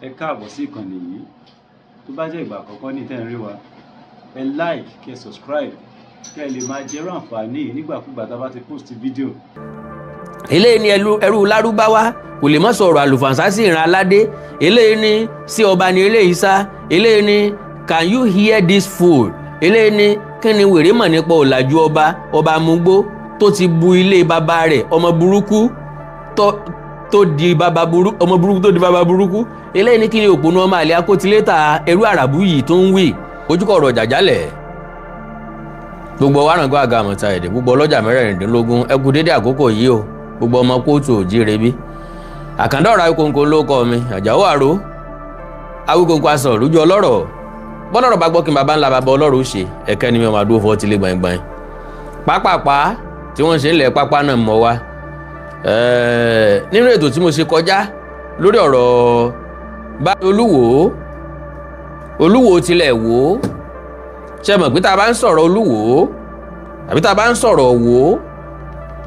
Ẹ káàbọ̀ sí ìkànnì yìí. Tó bá jẹ́ ìgbà àkọ́kọ́ ní tẹ́ ń rí wa, ẹ like, kẹ́ subscribe, kẹ́ ẹ lè máa jẹ́rú àǹfààní yìí nígbàkúgbà tá a bá ti post fídíò. Eléyìí ni ẹrú lárúbáwá kò lè má sọ̀rọ̀ àlùfànṣá sí ìran aládé. Eléyìí ni sí ọba ni eléyìí sá. Eléyìí ni, "Can you hear this fool?" Eléyìí ni, kí ni wèrè mọ̀ nípa ọ̀làjú ọba? Ọba amúgbó tó ti bu ilé bàbá rẹ̀, ọmọ burúkú tó di bàbá burúkú, ọmọ burúkú tó di bàbá burúkú. Eléyìí ní kí ni òpònú ọmọ àlè akótilétà ẹrú àràbù yìí tó ń wì ojúkọ̀ ọ̀rọ̀ jàjálẹ̀. Gbogbo wàràǹgọ́ àga àmọ̀ta èdè, gbogbo ọlọ́jà 16, ẹ kú dédé àkókò yìí o. Gbogbo ọmọ kóòtù òjíire bí àkàndá ọ̀rọ̀ Awíkonko ló kọ́ mi, Àjàó àró Awíkonko aṣọ lójú ọlọ́rọ̀ bọ́lọ́rọ̀ bá gbọ́ kí n bàbá ńlá bàbá ọlọ́rọ̀ ó ṣe ẹ̀kẹ́ ni mi máa dúró fọ́ tilé gbọ̀ngbọ̀n pápápá tí wọ́n ṣe ń lẹ̀ pápá náà mọ́ wa. Nínú ètò tí mo ṣe kọjá lórí ọ̀rọ̀ bá Olúwo, Olúwo tilẹ̀ wò ó, ṣe mọ̀ pé tá a bá ń sọ̀rọ̀ Olúwo àbí tá a bá ń sọ̀rọ̀ wò ó,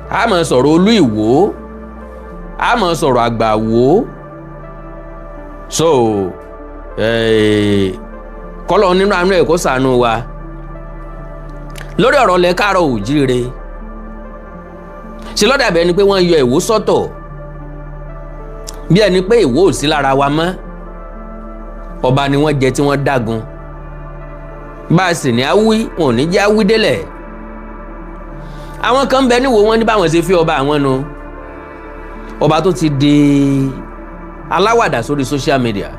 a máa sọ̀rọ̀ Olú Ìwò, a máa sọ̀rọ̀ àgbà wò ó. So kọ́lọ̀ nínú àánú ẹ̀ kó ṣàánú wa lórí ọ̀rọ̀ lẹ káàárọ̀ òjíire. Ṣe lọ́dà bẹ́ẹ̀ ni pé wọ́n yọ Ìwó sọ́tọ̀, bí ẹni pé Ìwó ò sí lára wa mọ́. Ọba ni wọ́n jẹ tí wọ́n dágun, bá a sì ní awí, wọn ò ní jẹ́ awí délẹ̀. Àwọn kan bẹ níwò, wọn ní báwọn ṣe fi ọba àwọn nu, ọba tó ti di aláwàdà sórí social media,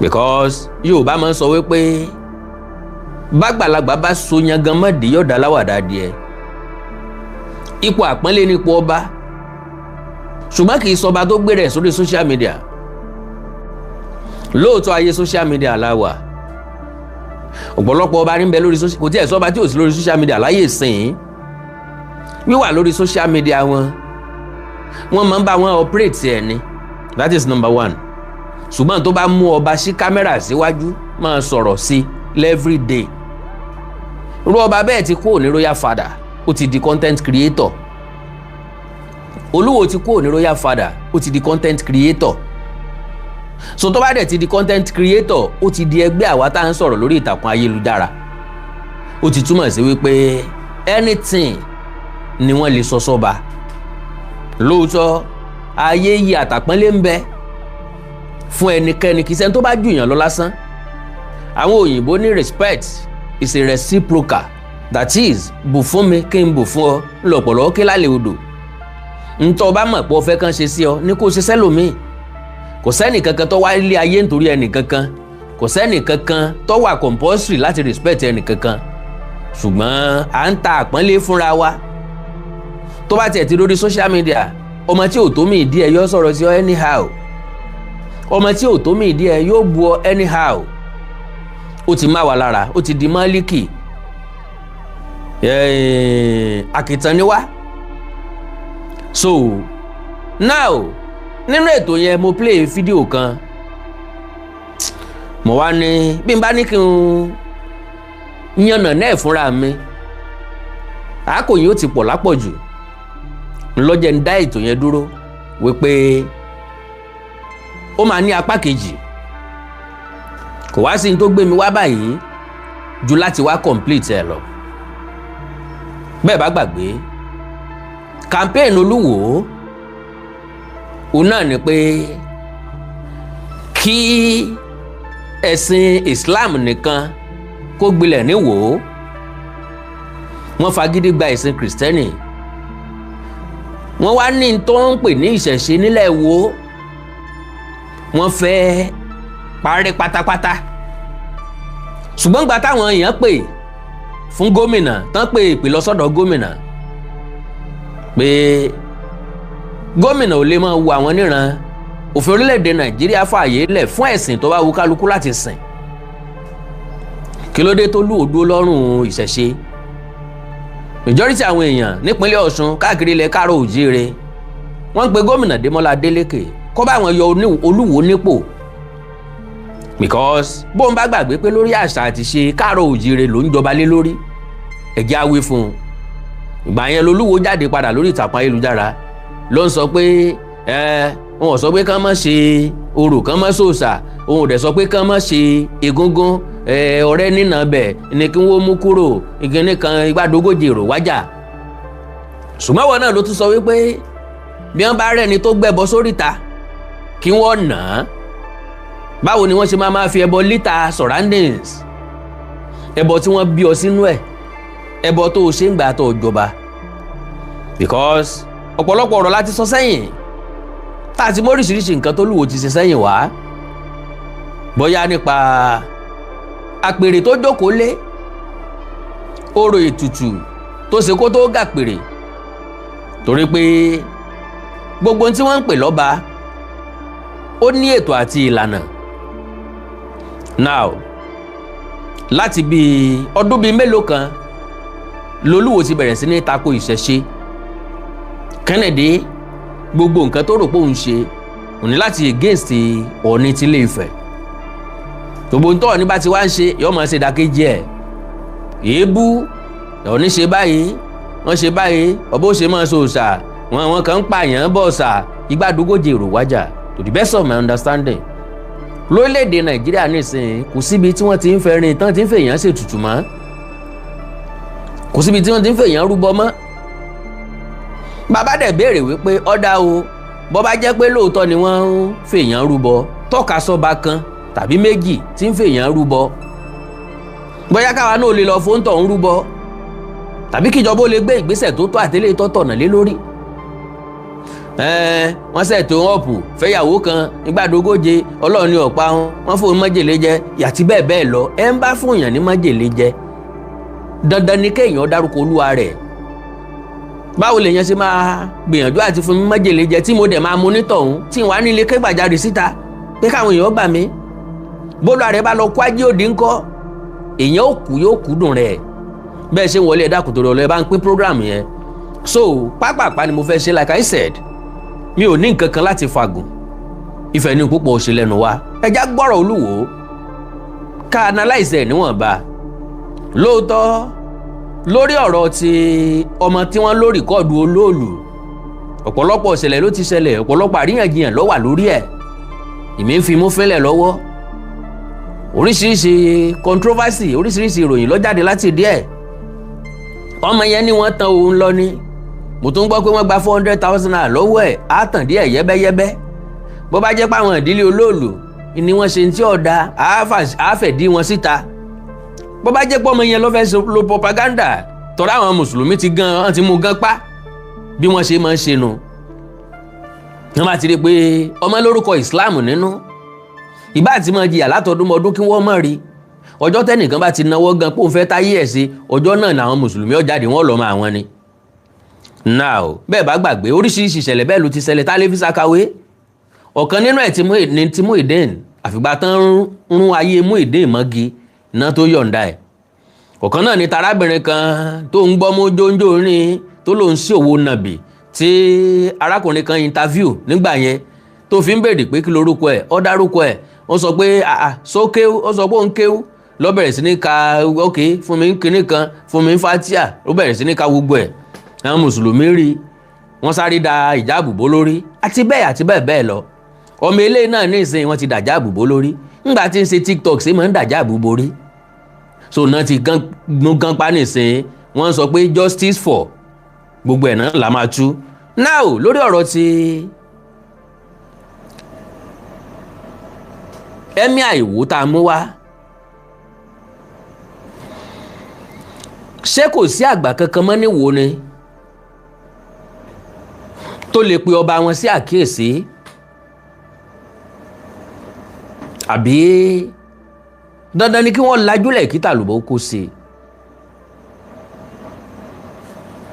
because Yorùbá máa ń sọ wípé bágbàlagbà bá so yangan mọ́dì, yóò dá aláwàdà díẹ̀. Ipò àpọ́nlé nípò ọba, ṣùgbọ́n kì í sọba tó gbé rẹ̀ sórí social media. Lóòótọ́, ayé social media la wà. Ọ̀pọ̀lọpọ̀ ọba ní bẹ lórí social, kò tí ẹ̀ sọ́ba tí ò sí lórí social media láyé ìsìn. Wíwà lórí social media wọn, wọ́n máa ń bá wọn operate ẹ̀ ni. That is number one. Ṣùgbọ́n tó bá mú ọba sí kámẹ́rà síwájú, máa sọ̀rọ̀ sí every day, irú ọba bẹ́ẹ̀ ti kúrò ní royal father, ó ti di content creator. Olúwo ti kúrò ní royal father, ó ti di content creator. So tó bá dẹ̀ ti di content creator, ó ti di ẹgbẹ́ àwa tá à ń sọ̀rọ̀ lórí ìtàkùn ayélujára. Ó ti túmọ̀ sí wípé anything ni wọ́n lè sọ sọ́ba. Lóòótọ́, ayé yìí, àtàpọ́nlé ń bẹ fún ẹnikẹ́ni, kì í ṣẹni tó bá jù yàn lọ lásán. Àwọn òyìnbó ní respect is a reciprocal, that is, bù fún mi kí n bù fún ọ ńlọpọlọ kí lálẹ́ odò. Ntọ́ bá mọ̀ pé ọ fẹ́ kàn ṣe sí ọ ní kó ṣe sẹ́lòmíì. Kò sẹ́nì kankan tó wá ilé ayé nítorí ẹnì kankan, kò sẹ́nì kankan tó wà compulsory láti respect ẹnì kankan, ṣùgbọ́n à ń ta àpọ́nlé fúnra wa. Tó bá tiẹ̀ ti lórí social media, ọmọ tí ò tó mi ìdí ẹ̀ yóò sọ̀rọ̀ sí ọ anyhow, ọmọ tí ò tó mi ìdí ẹ̀ yóò bu ọ anyhow. Ó ti má wa lára, ó ti di máàlìkì àkìtàn ni wá. So now, nínú ètò yẹn, mo play fídíò kan. Mo wá ní bí n bá ní kí n yànnà náà fúnra mi, àákò yìí ó ti pọ̀ lápọ̀jù. Ńlọ́jẹ̀ ń dá ètò yẹn dúró wípé ó máa ní apá kejì. Kò wá sí ní tó gbé mi wá báyìí ju láti wá complete ẹ̀ lọ. Bẹ́ẹ̀ bá gbàgbé, campaign Olúwo òun náà ni pé kí ẹ̀sìn Islam nìkan kó gbilẹ̀ níwò. Wọ́n fagídí gba ẹ̀sìn Kìrìsìtẹ́nì, wọ́n wá ní tó ń pè ní ìṣẹ̀ṣe nílẹ̀ wo, wọ́n fẹ́ parí pátápátá. Ṣùgbọ́n gba táwọn èèyàn pè fún gómìnà tán, pè ìpè lọ sọ́dọ̀ gómìnà pé gómìnà ò lè máa wo àwọn níran. Òfin orílẹ̀-èdè Nàìjíríà fààyè lẹ̀ fún ẹ̀sìn tó bá wù kálukú láti sìn. Kí ló dé tó lù ó dúró lọ́rùn ìṣẹ̀ṣe? Majority àwọn èèyàn nípínlẹ̀ Ọ̀ṣun, káàkiri ilẹ̀ káàró òjíire, wọ́n ń pe gómìnà Démọ́lá Adélékè kó bá wọn yọ Olúwo nípò, because bóun bá gbàgbé pé lórí àṣà àti ṣe káàró òjíire ló ń jọba lé lórí, ẹ̀jẹ̀ á wí fún un. Ìgbà yẹn lolúwo jáde padà lórí ìtàkùn ayélujára, ló ń sọ pé ẹ Òun ò sọ pé kán má ṣe orò, kán má ṣòòṣà. Òun ò dẹ̀ sọ pé kán má ṣe egúngún. Ọ̀rẹ́ nínà bẹ̀ ni kí wọ́n mú kúrò ìkíní kan igbádogójì èrò wájà. Ṣùgbọ́n wọn náà ló tún sọ wípé bí wọ́n bá rẹ́ni tó gbẹ́bọ sóríta, kí wọ́n nà á. Báwo ni wọ́n ṣe máa fi ẹbọ litter surroundings, ẹbọ tí wọ́n bí ọ sínú ẹ̀, ẹbọ tó o ṣe ń gbà tó o jọba? Because ọ̀pọ̀lọpọ̀ ọ̀rọ̀ láti sọ sẹ́yìn, tá a ti mọ oríṣiríṣi nǹkan tó lùwò ti ṣe sẹ́yìn wá, bóyá nípa àpèrè tó jókòó lé, orò ètùtù tó ṣe kó tó gàpèrè, torí pé gbogbo ohun tí wọ́n ń pè lọ́ba, ó ní ètò àti ìlànà. Now, láti bíi ọdún bíi mélòó kan lolúwo ti bẹ̀rẹ̀ sí ní tako ìṣẹ̀ṣe. Kennedy, gbogbo nǹkan tó rò pé òun ṣe òní láti against Ọọ̀ni tilé Ifẹ̀, gbogbo ntọ́ Ọọ̀ni bá ti wá ń ṣe, yóò máa ṣe ìdàkejì ẹ̀. Èébú Ọọ̀ni ṣe báyìí, wọ́n ṣe báyìí, ọbọ̀ ó ṣe máa ṣe òòṣà wọn, àwọn kan ń pààyàn bọ̀ ọ̀sà igbádogójì èrò wájà. To the best of my understanding, lórílẹ̀‐èdè Nàìjíríà nísìnyí, kò síbi tí wọ́n ti ń fẹ́rin tán ti ń fèèyàn ṣètùtù mọ́, kò síbi tí wọ́n ti ń fèèyàn rúbọ mọ́. Bàbá dẹ̀ béèrè wípé ọ̀dà o, bọ́ bá jẹ́ pé lóòótọ́ ni wọ́n ń fèèyàn rúbọ, tọ́ka sọ́ba kan tàbí méjì tí ń fèèyàn rúbọ, bóyá káwa náà lè lọ fóńtọ̀ ń rúbọ, tàbí kíjọba ó lè gbé ìgbésẹ̀ tó tọ́ àtẹlẹ́ tó tọ̀nà lé lórí. Wọ́n ṣètò ọ̀pù fẹ́yàwó kan nígbàdógóje, Ọlọ́run ní ọ̀pá wọn, wọ́n fóun májèlé jẹ yàtí bẹ́ẹ̀ bẹ́ẹ̀ lọ. Ẹ ń bá fún yàn ní májèlé jẹ, dandan ni kéèyàn dárúkọ olúwa rẹ̀. Báwo lèèyàn ṣe máa gbìyànjú àti fún mi májèlé jẹ, tí mo dẹ̀ máa mú nítọ̀hún, tí wàá nílé kégbàjarè síta pé káwọn èèyàn gbà mí? Bólú àrẹ bá lọ kó ajé òdì ńkọ́? Èèyàn ò kú, yóò kú dùn rẹ̀. Bẹ́ẹ̀ ṣe ń wọlé, ẹ̀dá kòtò rẹ̀, ẹ bá ń pín program yẹn. So pápápá ni mo fẹ́ ṣe. Like I said, mi ò ní nǹkan kan láti fagùn. Ìfẹ́ ní púpọ̀ ṣe lẹ́nu wa. Ẹja gbọ́rọ̀ Olúwo, ká analyse ẹ̀ níwọ̀nba. Lóòótọ́, lórí ọ̀rọ̀ ti ọmọ tí wọ́n lórí kọ́ọ̀dù olóòlù, ọ̀pọ̀lọpọ̀ ìṣẹ̀lẹ̀ ló ti ṣẹlẹ̀, ọ̀pọ̀lọpọ̀ àríyànjiyàn ló wà lórí ẹ̀. Ìmí ń fi mú fínlẹ̀ lọ́wọ́, oríṣiríṣi controversy, oríṣiríṣi ìròyìn ló jáde láti díẹ̀. Ọmọ yẹn ní wọ́n tan òun lọ ni. Mo tún gbọ́ pé wọ́n gba ₦400,000 lọ́wọ́ ẹ̀, á tàn díẹ̀ yẹ́bẹ́yẹ́bẹ́. Bó bá jẹ́ pé àwọn ìdílé olóòlù ni wọ́n ṣe tí ọ̀dà, àáfẹ̀dí wọn síta. Bó bá jẹ́ pé ọmọ yẹn ló fẹ́ lo propaganda, tọ́ra àwọn mùsùlùmí ti gan, wọ́n ti mú gan pa bí wọ́n ṣe máa ń ṣe nu. Wọ́n bá ti rí i pé ọmọ lórúkọ Islam nínú, ìbá àti máa jìyà látọdúnmọdún, kí wọ́n má rí. Ọjọ́ tẹ́nìkan bá ti náwó gan pé òun fẹ́ táyé ẹ̀ sí, ọjọ́ náà làwọn mùsùlùmí ó jáde, wọ́n lọ́ mọ àwọn ni. Now, bẹ́ẹ̀ bá gbàgbé, oríṣiríṣi ìṣẹ̀lẹ̀ bẹ́ẹ̀ ló ti ṣẹlẹ̀ tá a lè fi ṣàkàwé. Ọ̀kan nínú ẹ̀ ní ti Muyideen, àfìgbà tán rún ayé Muyideen mọ́gi iná tó yọ̀ǹda ẹ̀. Ọ̀kan náà ni tarábìnrin kan tó ń gbọ́mú jóńjó rìn, tó lòún sí òwò nàbì, tí arákùnrin kan interview nígbà yẹn, tó fi ń béèrè pé kí lorúkọ ẹ̀. Ó dárúkọ ẹ̀, ó sọ pé àà sókéwú, ó sọ pé òun kéwú, ló bẹ̀rẹ̀ sí ní ka, ok, fún mi kinní kan, fún mi fatia, ó bẹ̀rẹ̀ sí ní ka gbogbo ẹ̀. Àwọn mùsùlùmí rí, wọ́n sáré da ìjáàbù bó lórí, àti bẹ́ẹ̀ àti bẹ́ẹ̀ bẹ́ẹ̀ lọ. Ọmọ eléyìí náà ní ìsìn wọ́n ti dàjáàbù bó lórí. Ńgbà tí ń ṣe TikTok, ṣé máa ń dàjáàbù borí? So náà ti gán gán pa nísìn, wọ́n sọ pé justice for gbogbo ẹ̀ náà la máa tú. Now, lórí ọ̀rọ̀ ti Emir Ìwó tá a mú wá, ṣé kò sí àgbà kankan mọ́ níwò ni tó lè pe ọba wọn sí àkíyèsí, àbí dandan ni kí wọ́n lajúlẹ̀ kí tàlùbọ̀ kó sí i?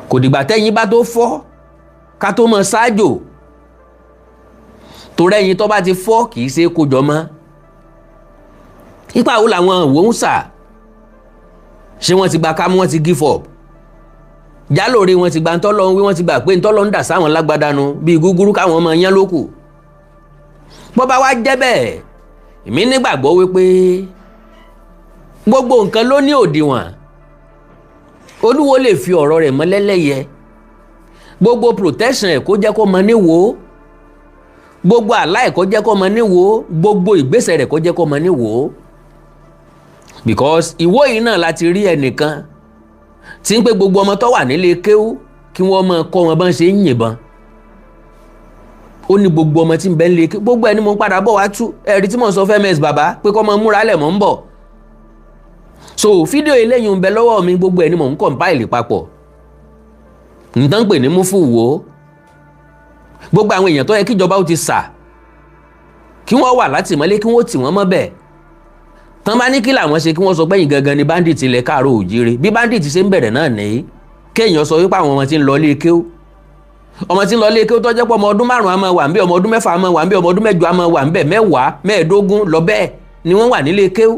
Kò dìgbà tẹ́yìn bá tó fọ́ ká tó mọ ṣáájò, torí ẹyin tó bá ti fọ́ kì í ṣe é kójọ mọ́. Ipa wo làwọn òwò ń sà? Ṣé wọ́n ti gba kámú, wọ́n ti give up? Jálòrè wọ́n ti gba ntọ́lọ́ ń wí, wọ́n ti gbà pé ntọ́lọ́ ń dà sáwọn lágbádànù bíi gúgúrú káwọn ọmọ yẹn lókù. Bó bá wá jẹ́ bẹ́ẹ̀, èmi nígbàgbọ́ wípé gbogbo nǹkan ló ní òdiwọ̀n. Olúwo lè fi ọ̀rọ̀ rẹ̀ mọ́lẹ́lẹ́yẹ, gbogbo protection ẹ̀ kó jẹ́ kó mọ níwò, Gbogbo àlá ẹ̀ kó jẹ́ kó mọ níwò, gbogbo ìgbésẹ̀ rẹ̀ kó jẹ́ kó mọ níwò, because Ìwó yìí náà láti rí ẹnìkan tí ń pé gbogbo ọmọ tó wà nílé kéwú kí wọ́n máa kọ́ wọn bọ́n ṣe ń yìnbọn. Ó ní gbogbo ọmọ tí ń bẹ nílé kéwú, gbogbo ẹni mo ń padà bọ̀ wá tú ẹ̀rí tí mò ń sọ fẹ́ mẹ́sì bàbá pé kọ́ máa múra lẹ̀ mọ́ ń bọ̀. So fídíò eléyìí ń bẹ lọ́wọ́ mi, gbogbo ẹni mò ń compile papọ̀ nǹkan pè ní múfù wò ó. Gbogbo àwọn èèyàn tó yẹ kíjọba ó ti sà kí wọ́n wà látìmọ́lé, kí wọ́n tì wọ́n mọ́ bẹ́ẹ̀ tán bá ní kí làwọn ṣe, kí wọ́n sọ pé yìí gangan ni bandit ilẹ̀ káàárọ̀ òjíire. Bí bandit ṣe ń bẹ̀rẹ̀ náà nìyí, kéèyàn sọ wípé àwọn ọmọ tí ń lọ ilé kéwú, ọmọ tí ń lọ ilé kéwú tó jẹ́ pé ọmọ ọdún 5 á máa wà ń bẹ̀, ọmọ ọdún 6 á máa wà ń bẹ̀, ọmọ ọdún 8 á máa wà ń bẹ̀, 10, 15 lọ bẹ́ẹ̀ ni wọ́n wà nílé kéwú,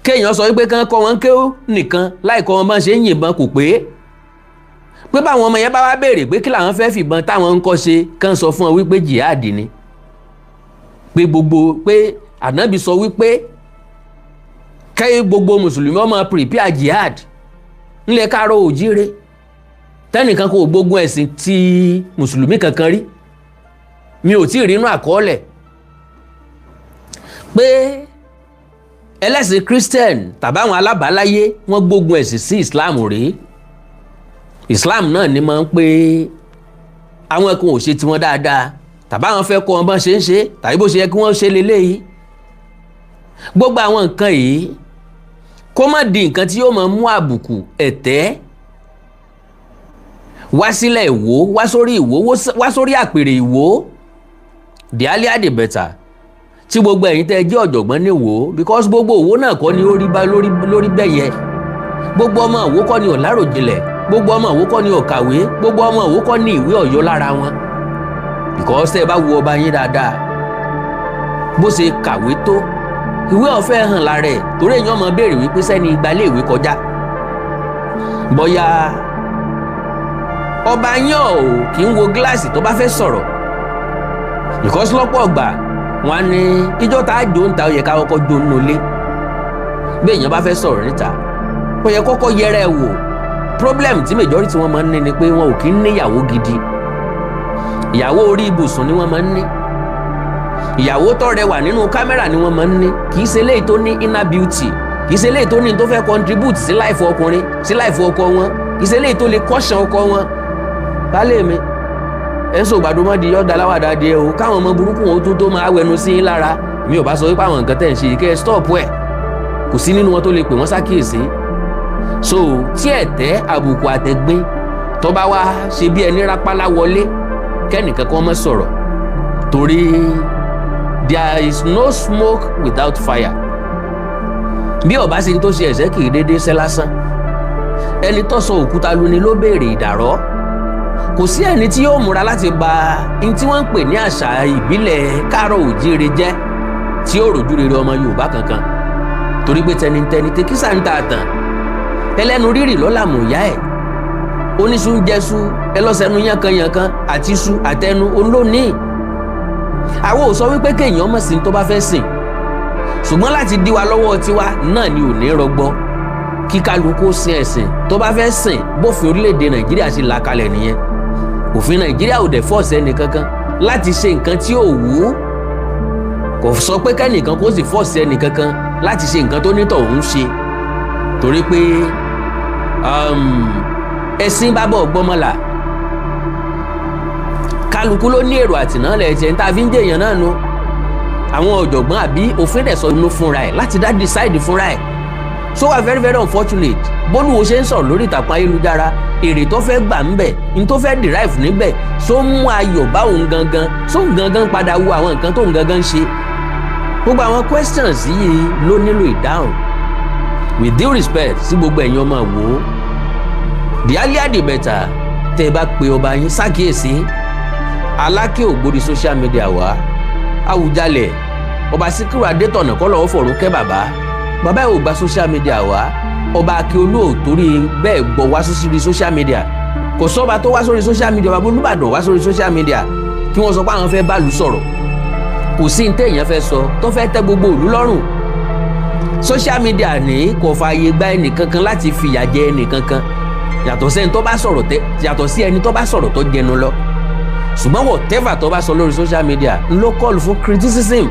kéèyàn sọ wípé kán kọ́ wọn kéwú nìkan láì kọ́ wọn bá ṣe ń yìnbọn kò pé. Pé báwọn ọmọ yẹn bá wá béèrè pé kí làwọn fẹ́ fìbọn táwọn ń kọ́ ṣe, kán sọ fún wọn wípé jihad ni, pé gbogbo pé ànábì sọ wípé kẹ́ gbogbo mùsùlùmí ọmọ prepare jihad ńlẹ̀ káàárọ̀ òjíire, tẹ́nìkan kò gbógun ẹ̀sìn tí mùsùlùmí kankan rí. Mi ò tí ì rí inú àkọọ́lẹ̀ pé ẹlẹ́sìn Christian tàbáwọn alábàáláyé wọ́n gbógun ẹ̀sìn sí Islam rí. Islam náà ni máa ń pé àwọn kan ò ṣe tiwọn dáadáa, tàbáwọn fẹ́ kọ́ wọn bọ́n ṣe ń ṣe tàbí bó ṣe yẹ kí wọ́n ṣe leléyìí. Gbogbo àwọn nǹkan yìí, kó má di nǹkan tí yóò máa mú àbùkù ẹ̀tẹ́ wá sílẹ̀ Ìwó, wá sórí Ìwó, wá sórí àpèrè Ìwó. The earlier the better tí gbogbo ẹ̀yin tẹ́ ẹ jẹ́ ọ̀jọ̀gbọ́n ní Ìwó, because gbogbo Ìwó náà kọ́ ni ó rí bá lórí lórí bẹ́ẹ̀ yẹ. Gbogbo ọmọ Ìwó kọ́ ni ò láròjinlẹ̀, gbogbo ọmọ Ìwó kọ́ ni ò kàwé, gbogbo ọmọ Ìwó kọ́ ni ìwé ọ̀yọ́ lára wọn, because tẹ́ ẹ bá wo ọba yín dáadáa, bó ṣe kàwé tó, ìwé ọ̀fẹ́ hàn lára ẹ̀, torí èèyàn máa béèrè wípé sẹ́ni ìgbàlẹ̀ ìwé kọjá bóyá ọba yín ò kì í wo gíláàsì tó bá fẹ́ sọ̀rọ̀, because lọ́pọ̀ ọgbà wọn á ní ijó tá a jó ń ta, ó yẹ ká kọ́kọ́ jó nínú ilé. Bí èèyàn bá fẹ́ sọ̀rọ̀ níta, ó yẹ kọ́kọ́ yẹra ẹ̀ wò. Problem tí majority wọn máa ń ní ni pé wọn ò kí ń níyàwó gidi. Ìyàwó orí ibùsùn ni wọ́n máa ń ní, ìyàwó tó rẹwà nínú kámẹ́rà ni wọ́n máa ń ní. Kì í ṣe eléyìí tó ní inner beauty, kì í ṣe eléyìí tó ní tó fẹ́ contribute sí life ọkùnrin, sí life ọkọ wọn, kì í ṣe eléyìí tó lè caution ọkọ wọn. Baálé mi, ẹ ń sògbàdo mọ́ di yọ̀ọ́dà láwàdà díẹ̀ o, káwọn ọmọ burúkú wọn tó máa wẹnu sí yín lára. Mi ò bá sọ wípé àwọn nǹkan tẹ̀ ń ṣe yìí, kẹ́ ẹ stop ẹ̀. Kò sí nínú wọn tó lè pè wọ́n sákìyèsí. So tí ẹ̀tẹ́, àbùkù, àtẹ̀gbin tó bá wá ṣe bí ẹni rápálá wọlé, kẹ́nìkan kan má sọ̀rọ̀, torí there is no smoke without fire. Bí ọba sì ń tó ṣe ẹ̀sẹ̀, kì í déédéé ṣẹ́ lásán. Ẹni tó sọ òkúta lu ni ló béèrè ìdàrọ́. Kò sí ẹni tí yóò múra láti bà n tí wọ́n ń pè ní àṣà ìbílẹ̀ káàrọ̀ òjíire jẹ́ tí yóò rojú rere ọmọ Yorùbá kankan, torí pé tẹnitẹni tẹkísà ń ta àtàn, ẹlẹ́nu rírì lọ́la mú ìyá ẹ̀, oníṣu ń jẹṣu, ẹlọ́sẹ̀nu yánkanyànkan àti iṣu àtẹnu olónìí. Àwọn ò sọ wípé kéèyàn mọ̀ sí tó bá fẹ́ sìn, ṣùgbọ́n láti dí wa lọ́wọ́ tiwa náà ni ò ní rọgbọ. Kí kálukú sin ẹ̀sìn tó bá fẹ́ sìn, bófin orílẹ̀-èdè Nàìjíríà ṣe là kalẹ̀ nìyẹn. Òfin Nàìjíríà ò dẹ̀ force ẹnì kankan láti ṣe nǹkan tí ò wù ú. Kò sọ pé kẹ́nìkan kó sì force ẹnì kankan láti ṣe nǹkan tó nítọ̀ òun ṣe, torí pé ẹ̀sìn bábọ̀ gbọ́mọlà, kálukú ló ní èrò àtìnálẹ̀ ẹ̀jẹ̀ ń tá a fi ń jẹ̀yàn náà nu. Àwọn ọ̀jọ̀gbọ́n àbí òfin dẹ̀ sọ inú fúnra ẹ̀ láti dá decide fúnra ẹ̀. So wà very very unfortunate bólúwo ṣe ń sọ̀rọ̀ lórí ìtàkùn ayélujára. Èrè tó fẹ́ gbà ń bẹ̀, ní tó fẹ́ derive níbẹ̀, so mú ayọ̀ bá òun gangan, so ń gangan padà wo àwọn nǹkan tó ń gangan ṣe. Gbogbo àwọn questions yìí ló nílò ìdáhùn. With due respect sí gbogbo ẹ̀yin ọmọ wò ó, the earlier the better tẹ́ ẹ bá pe ọba yín ṣàkíyèsí. Aláké ògbódi social media wá, Àwùjalẹ̀, Ọba Síkírù Adétọ̀nà, kọ́ lọ́wọ́ fọ̀rún kẹ́ bàbá. Bàbá ẹ̀ ò gba social media wá. Ọba Akíolú ò torí bẹ́ẹ̀ gbọ́ wá sórí social media. Kò sọ́ba tó wá sórí social media. Bàbá Olúbàdàn wá sórí social media kí wọ́n sọ pé àwọn fẹ́ báàlú sọ̀rọ̀. Kò sí ní téèyàn fẹ́ sọ tó fẹ́ tẹ́ gbogbo ìlú lọ́rùn. Social media ní kò fààyè gba ẹnìkankan láti fìyà jẹ ẹnìkankan, yàtọ̀ sí ẹni tó bá sọ̀rọ̀ tẹ, yàtọ̀ sí ẹni tó bá sọ̀rọ̀ tó jẹnu lọ. Ṣùgbọ́n whatever tó bá sọ lórí social media ń ló call fún criticism.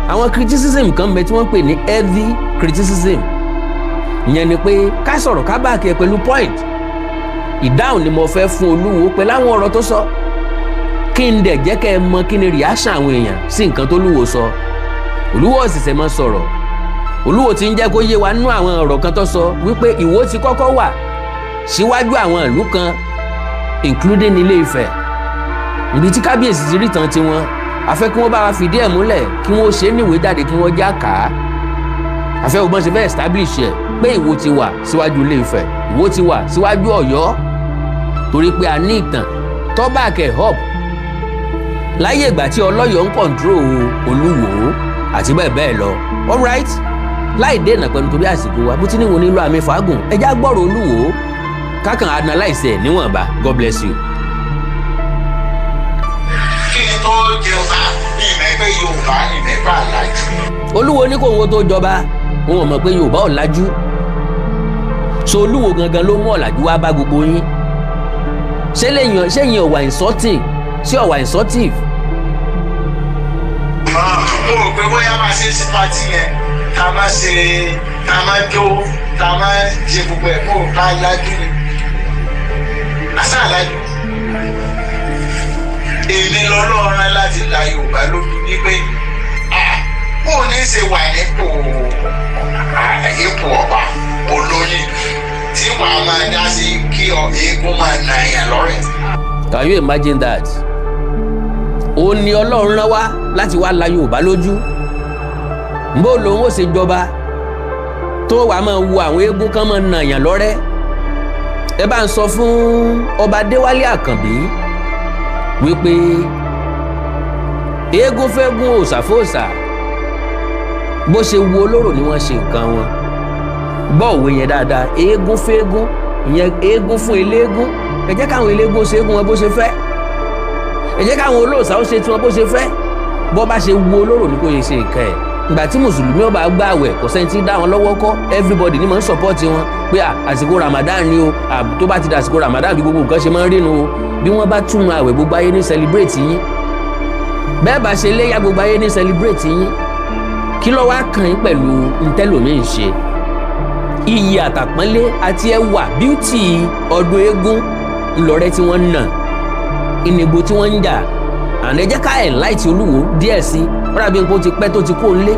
Àwọn criticism kan bẹ tí wọ́n ń pè ní heavy criticism. Ìyẹn ni pé ká sọ̀rọ̀, ká back ẹ̀ pẹ̀lú point. Ìdáhùn ni mo fẹ́ fún Olúwo pẹ̀lú àwọn ọ̀rọ̀ tó sọ, kí n dẹ̀ jẹ́ kẹ́ ẹ mọ kí ni reaction àwọn èèyàn sí nǹkan tó Olúwo sọ. Olúwo ọ̀sẹ̀sẹ̀ mọ́ sọ̀rọ̀. Olúwo ti ń jẹ́ kó yé wa nínú àwọn ọ̀rọ̀ kan tó sọ wípé Ìwó ti kọ́kọ́ wà síwájú àwọn ìlú kan, including Ilé Ifẹ̀, ibi tí kábíyèsí ti rí tán tiwọn. A fẹ́ kí wọ́n bá wa fìdí ẹ̀ múlẹ̀, kí wọ́n ṣe é níwèé jáde, kí wọ́n já kà á. A fẹ́ ògbọ́n ṣe fẹ́ establish ẹ̀ pé Ìwó ti wà síwájú Ilé Ifẹ̀, Ìwó ti wà síwájú Ọ̀yọ́, torí pé a ní ìtàn tó back ẹ̀ up láyé ìgbà tí Ọlọ́yọ̀ ń control Olúwo àti bẹ́ẹ̀ bẹ́ẹ̀ lọ. Alright, láì dènà pẹ̀lú torí àsìkò wa, bó ti ní wọn nílò àmì fàágùn, ẹ já gbọ́rọ̀ Olúwo, kákan analyse ẹ̀ níwọ̀nba. God bless you. Kí n tó jẹba, ìmọ̀ pé Yorùbá ìmẹ̀fà lájú. Olúwo ní kóun tó jọba, òun ò mọ̀ pé Yorùbá ò lajú. So Olúwo gangan ló mú ọ̀làjú wá bá gbogbo yín. Ṣé lẹ́yìn ṣẹ́yìn ọ̀wà insulting sí ọ̀wà insultive? Mo rò pé bóyá máa ṣe sí party yẹn, tá a máa ṣe, tá a máa jó, tá a máa ṣe gbogbo ẹ̀, mo rò bá lájú ni àṣà lájú. Èmi lọ́lọ́run láti la Yorùbá lójú ní pé bó o ní ṣe wà nípò ipò ọba olóyè tí wàá máa dá sí kí eégún máa nà yàn lọ́rẹ̀. Can you imagine that? Ó ní Ọlọ́run rán wá láti wá la Yorùbá lójú. Bó lòun ó ṣe jọba tó wàá máa wo àwọn eégún kan máa nà yàn lọ́rẹ́? Ẹ bá ń sọ fún ọba Adéwálé Àkànbí wípé eégún fẹ́gún, òòṣà fòòṣà, bó ṣe wo olóró ni wọ́n ṣe nǹkan wọn. Gbọ́ òwe yẹn dáadáa: eégún fẹ́gún, ìyẹn eégún fún eléégún. Ẹ jẹ́ káwọn eléégún ṣe eégún wọn bó ṣe fẹ́, ẹ jẹ́ káwọn olóòṣà ó ṣe tiwọn bó ṣe fẹ́. Bó bá ṣe wo olóró ni kò yẹ ṣe nǹkan ẹ̀. Ìgbà tí mùsùlùmí ọba gbà àwẹ̀, kò sẹ́ni tí dá wọn lọ́wọ́ kọ́. Everybody ni mò ń support wọn pé àsìkò Ramadan ni o. Tó bá ti di àsìkò Ramadan, bí gbogbo nǹkan ṣe máa ń rínu o. Bí wọ́n bá túmọ̀ àwẹ̀, gbogbo ayé ní celebrate yín. Bẹ́ẹ̀ bá ṣe léyà, gbogbo ayé ní celebrate yín. Kí ló wá kàn yín pẹ̀lú ntẹ́lòmíì ṣe? Iyì àtàpọ́nlé àti ẹwà, beauty ọdún eégún ńlọrẹ́ tí wọ́n ń nà ìnìgbò tí wọ́n ń jà. Àná ẹ jẹ́ ká enlight Olúwo díẹ̀ sí. Ó dàbí pé ó ti pẹ́ tó ti kó nlé.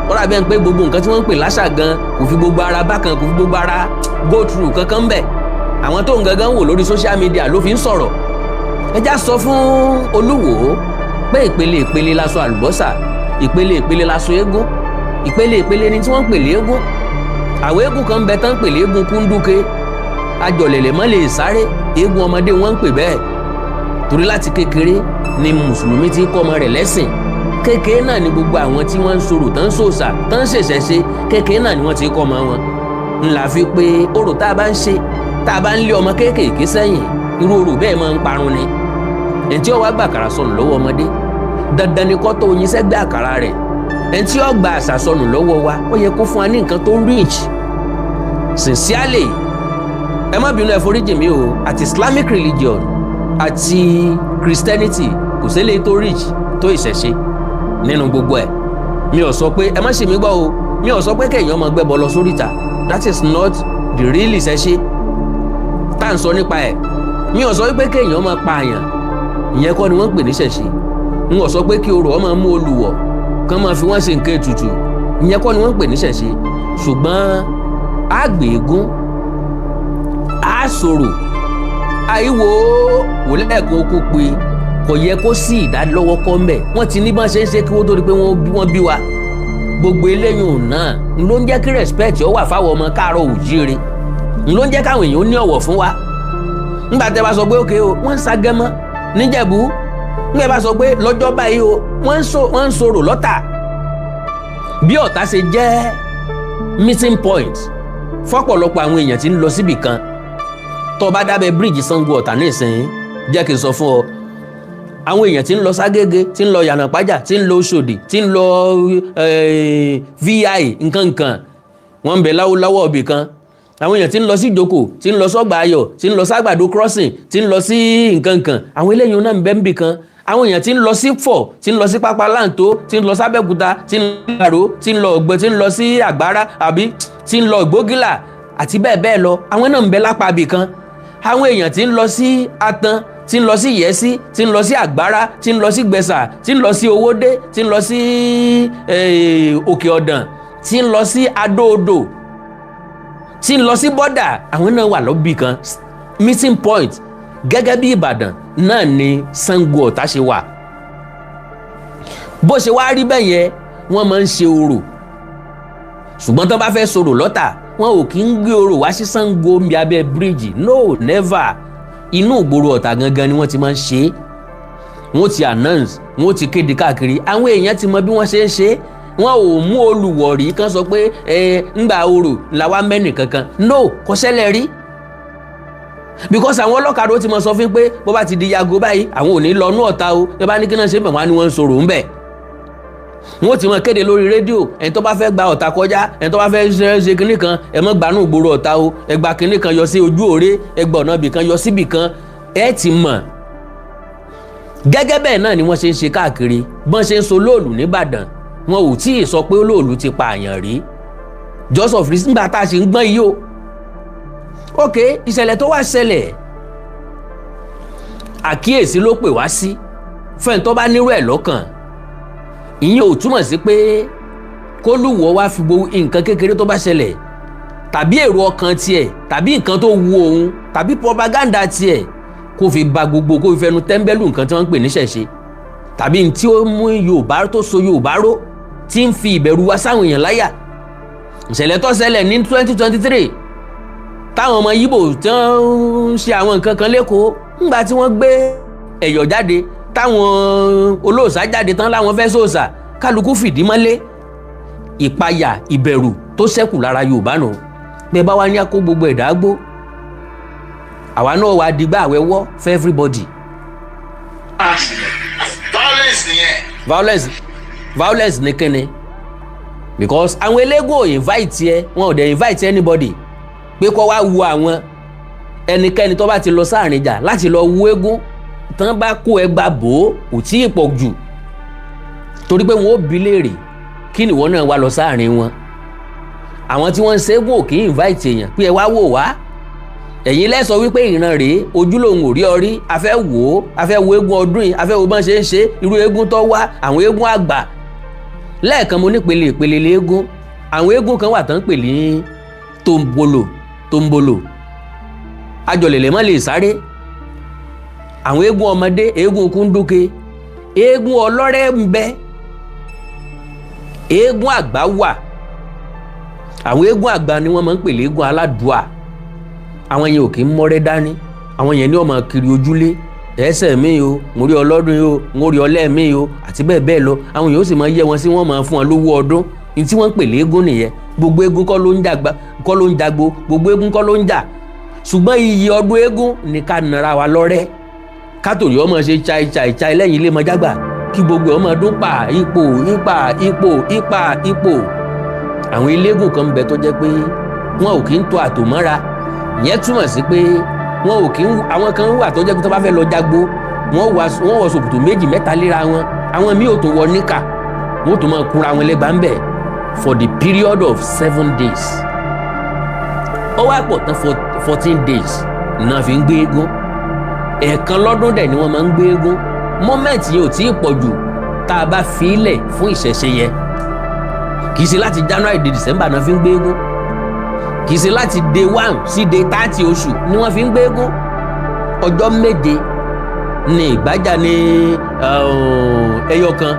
Ó dàbí pé gbogbo nǹkan tí wọ́n ń pè láṣà gan kò fi gbogbo ara bákan, kò fi gbogbo ara go through kankan bẹ̀. Àwọn tó ń gangan wò lórí social media ló fi ń sọ̀rọ̀. Ẹ já sọ fún Olúwo pé ìpele ìpele láṣọ àlùbọ́sà, ìpele ìpele láṣọ eégún, ìpele ìpele ni tí wọ́n ń pè léégún. Àwọn eégún kan ń bẹ tán ń pè léégún kúndúke, ajọ̀lẹ̀lẹ̀ mọ́ lè sáré, eégún ọmọdé wọ́n ń pè bẹ́ẹ̀, torí láti kékeré ni mùsùlùmí ti kọ́ ọmọ rẹ̀ lẹ́sìn. Kékeré náà ni gbogbo àwọn tí wọ́n ń sọ̀rọ̀, tán ń sòsà, tán ń ṣẹ̀ṣẹ̀ ṣe, kékeré náà ni wọ́n ti kọ́ ọmọ wọn. Ńlá fi pé orò tá a bá ń ṣe, tá a bá ń lé ọmọ kéékèèké sẹ́yìn, irú orò bẹ́ẹ̀ máa ń parun ni. Ẹni tí ó wá gbà àkàrà sọnù lọ́wọ́ ọmọdé, dandan ni kó tó oyin sẹ́gbẹ́ àkàrà rẹ̀. Ẹni tí ó gba àṣà sọnù lọ́wọ́ wa, ó yẹ kó fún wa ní nǹkan tó rich. Sincerely, ẹ má bínú, ẹ foríjì mí o, àti Islamic religion àti Christianity, kò sílẹ̀ tó rich tó ìṣẹ̀ṣe nínú gbogbo ẹ̀. Mi ò sọ pé, ẹ má ṣe mí gbọ́ o, mi ò sọ pé kéèyàn máa gbẹ́bọ lọ sóríta. That is not the real ìṣẹ̀ṣe tá à ń sọ nípa ẹ̀. Mi ò sọ pé kéèyàn máa pààyàn, ìyẹn kọ́ ni wọ́n ń pè ní ìṣẹ̀ṣe. N ò sọ pé kí orò ọmọ mú olùwọ̀ kán máa fi wọ́n ṣe nǹkan ètùtù, ìyẹn kọ́ ni wọ́n ń pè ní ìṣẹ̀ṣe. Ṣùgbọ́n àgbègún àsòrò àìwò wò lẹ́ẹ̀kan okó pé kò yẹ kó sí ìdánilọ́wọ́ kọ́ mbẹ̀. Wọ́n ti ní bọ́n ṣe ń ṣe kí wọ́n tó di pé wọ́n bí wa. Gbogbo eléyìí náà ló ń jẹ́ kí respect ó wà fáwọn ọmọ káàárọ̀ òjíire, ló ń jẹ́ káwọn èèyàn ní ọ̀wọ̀ fún wa. Ńgbà tẹ́ bá sọ pé òkè o, wọ́n ń sagẹ́mọ́ níjẹ̀bú. Ńgbà bá sọ pé lọ́jọ́ báyìí o, wọ́n ń sọ̀rọ̀ lọ́tà. Bí Ọ̀tá ṣe jẹ́ meeting point fọ́pọ̀lọpọ̀ àwọn èèyàn tí ń lọ síbì kan, tó o bá dábẹ́ bíríìjì Ṣàngó Ọ̀tà nísìnyí, jẹ́ kí n sọ fún ọ, àwọn èèyàn tí ń lọ Ságége, tí ń lọ Yànàpájà, tí ń lọ Òṣòdì, tí ń lọ VI nkankan, wọ́n ń bẹ láwọ́ ibì kan. Àwọn èèyàn tí ń lọ sí Ìjókòó, tí ń lọ sọ́gbà Ayọ̀, tí ń lọ ságbàdo crossing, tí ń lọ sí nǹkankan, àwọn eléyìí náà ń bẹ níbì kan. Àwọn èèyàn tí ń lọ sí Fọ̀, tí ń lọ sí Pápá Láǹtó, tí ń lọ sábẹ́òkúta, tí ń lọ Àró, tí ń lọ Ògbẹ, tí ń lọ sí Àgbára, àbí tí ń lọ Ìgbógìlà àti bẹ́ẹ̀ bẹ́ẹ̀ lọ, àwọn náà ń bẹ lápá ibì kan. Àwọn èèyàn tí ń lọ sí Atan, tí ń lọ sí Ìyẹ́sí, tí ń lọ sí Àgbára, tí ń lọ sí Gbẹ̀sà, tí ń lọ sí Owódé, tí ń lọ sí Òkè Ọ̀dàn, tí ń lọ sí Adó-Odò, tí ń lọ sí bọ́dà, àwọn náà wà lọ́bì kan. Meeting point gẹ́gẹ́ bí Ìbàdàn náà ni Ṣàngó Ọ̀tà ṣe wà. Bó ṣe wá rí bẹ́ẹ̀ yẹn, wọ́n máa ń ṣe orò, ṣùgbọ́n tó bá fẹ́ sọ̀rọ̀ lọ́tà, wọn ò kí ń gbé orò wá sí Ṣàngó ń bí abẹ́ bíríìjì. No, never. Inú ìgboro Ọ̀tà gangan ni wọ́n ti máa ń ṣe é. Wọ́n ti announce, wọ́n ti kéde káàkiri, àwọn èèyàn ti mọ bí wọ́n ṣe ń ṣe é. Wọn ò mú olùwọ̀rí kan sọ pé ẹ ńgbà orò làwa mẹ́nì kankan. No, kò ṣẹlẹ̀ rí, because àwọn ọlọ́kadà ó ti mọ sọ fún pé bó bá ti di yago báyìí, àwọn ò ní lọ nú Ọ̀tà o. Ẹ bá ní kí náà ṣe bẹ̀, wọ́n á ní wọ́n ń sọ̀rọ̀ ńbẹ̀. Wọ́n ti mọ kéde lórí rédíò, ẹni tó bá fẹ́ gba Ọ̀tà kọjá, ẹni tó bá fẹ́ ṣe kinní kan, ẹ mọ́ gbanú ìgboro Ọ̀tà o, ẹ gba kinní kan yọ sí ojú òré, ẹ gba ọ̀nà ibì kan yọ síbì kan, ẹ ti mọ̀. Gẹ́gẹ́ bẹ́ẹ̀ náà ni wọ́n ṣe ń ṣe káàkiri. Bọ́n ṣe ń so lóòlù nìbàdàn, wọn ò tí ì sọ pé olóòlù ti pa àyàn rí, just of reason nígbà tá a ṣe ń gbọ́n yìí o. Ok, ìṣẹ̀lẹ̀ tó wá ṣẹlẹ̀, àkíyèsí ló pè wá sí fẹ́ni tó bá nírú ẹ̀ lọ́kàn. Ìyẹn ò túmọ̀ sí pé kólúwọ̀ wá fi gbogbo nǹkan kékeré tó bá ṣẹlẹ̀, tàbí èrò ọkàn tiẹ̀, tàbí nǹkan tó wu òun, tàbí propaganda tiẹ̀, kó fi ba gbogbo, kó fi fẹnu tẹ́ńbẹ́lú nǹkan tí wọ́n ń pè ní ṣẹ̀ṣe, tàbí tí ó mú Yorùbá, tó so Yorùbá ró, tí ń fi ìbẹ̀rù wá sáwọn èèyàn láyà. Ìṣẹ̀lẹ̀ tó ṣẹlẹ̀ ní 2023, táwọn ọmọ Yíbò tí wọ́n ń ṣe àwọn nǹkan kan lẹ́kọ̀ọ́, ńgbà tí wọ́n gbé ẹ̀yọ̀ jáde, táwọn olóòṣà jáde tán láwọn fẹ́ sòòṣà, kálukú fìdí mọ́lé. Ìpayà, ìbẹ̀rù tó ṣẹ́kù lára Yorùbá nù. Bẹ́ẹ̀ bá wá ní akó gbogbo ẹ̀dá gbó, àwa náà wà dìgbà àwẹ̀wọ́ for everybody. Violence nìyẹn. Violence, violence ní kíni? Because àwọn eléégún ò invite ẹ, wọn ò dẹ̀ invite anybody pé kó wá wo àwọn. Ẹnikẹ́ni tó bá ti lọ sáàrin ìjà láti lọ wo eégún, tán bá kó ẹgba bò ó, kò tí ì pọ̀ jù, torí pé wọn ó bi léèrè, kí ni ìwọ náà wá lọ sáàrin wọn? Àwọn tí wọ́n ń ṣeégún ò kì í invite èèyàn pé ẹ wá wò wá. Ẹ̀yin lẹ́sọ wípé ìran rèé, ojú lòun ò rí ọ rí, a fẹ́ wò ó, a fẹ́ wo eégún ọdún yìí, a fẹ́ wo bọ́n ṣe ń ṣe, irú eégún tó wá, àwọn eégún àgbà. Lẹ́ẹ̀kan mo nípele ìpele léégún. Àwọn eégún kan wà tán ń pè ní tombolo. Tombolo ajọlẹ̀lẹ̀ mọ́ lè sáré. Àwọn eégún ọmọdé, eégún kúndúke, eégún ọlọ́rẹ́ ń bẹ, eégún àgbà wà. Àwọn eégún àgbà ni wọ́n máa ń pè léégún aládùá. Àwọn yẹn ò kí ń mọ́rẹ́ dání. Àwọn yẹn ní ó máa kiri ojúlé, ẹsẹ̀ mi o, mo rí ọlọ́dún yìí o, mo rí ọlẹ́ mi o, àti bẹ́ẹ̀ bẹ́ẹ̀ lọ. Àwọn yẹn ó sì máa yẹ wọn sí, wọ́n máa fún wọn lówó ọdún. Ní tí wọ́n ń pè léégún nìyẹn. Gbogbo eégún kọ́ ló ń jàgbá, kọ́ ló ń jagbo, gbogbo eégún kọ́ ló ń jà, ṣùgbọ́n iyì ọdún eégún ní ká nara wa lọ́rẹ́, kátòrí ọmọ ṣe chai chai chai lẹ́yìn ilé mọ́jágbà, kí gbogbo ọmọ ọdún pa ipò ipa ipò ipa ipò. Àwọn eléégún kan ń bẹ tó jẹ́ pé wọn ò kí ń to àtò mọ́ra. Ìyẹn túmọ̀ sí pé wọn ò kí ń, àwọn kan wà tó jẹ́ pé tó bá fẹ́ lọ jágbó, wọ́n wọ ṣòkòtò méjì mẹ́ta léra wọn. Àwọn míì ò tún wọ níkà, wọ́n ò tún máa kúra wọn lẹ́gbàá ń bẹ̀ for the period of 7 days. Ó wá pọ̀ tán, for 14 days náà fi ń gbé eégún. Ẹ̀ẹ̀kan lọ́dún dẹ̀ ni wọ́n máa ń gbé eégún. Moment yẹn ò tí ì pọ̀ jù tá a bá fi í lẹ̀ fún ìṣẹ̀ṣe yẹn. Kì í ṣe láti January dé December náà fi ń gbé eégún, kì í ṣe láti day 1 sí day 30 oṣù ni wọ́n fi ń gbé eégún. Ọjọ́ 7 ní ìgbájà ní ẹyọ kan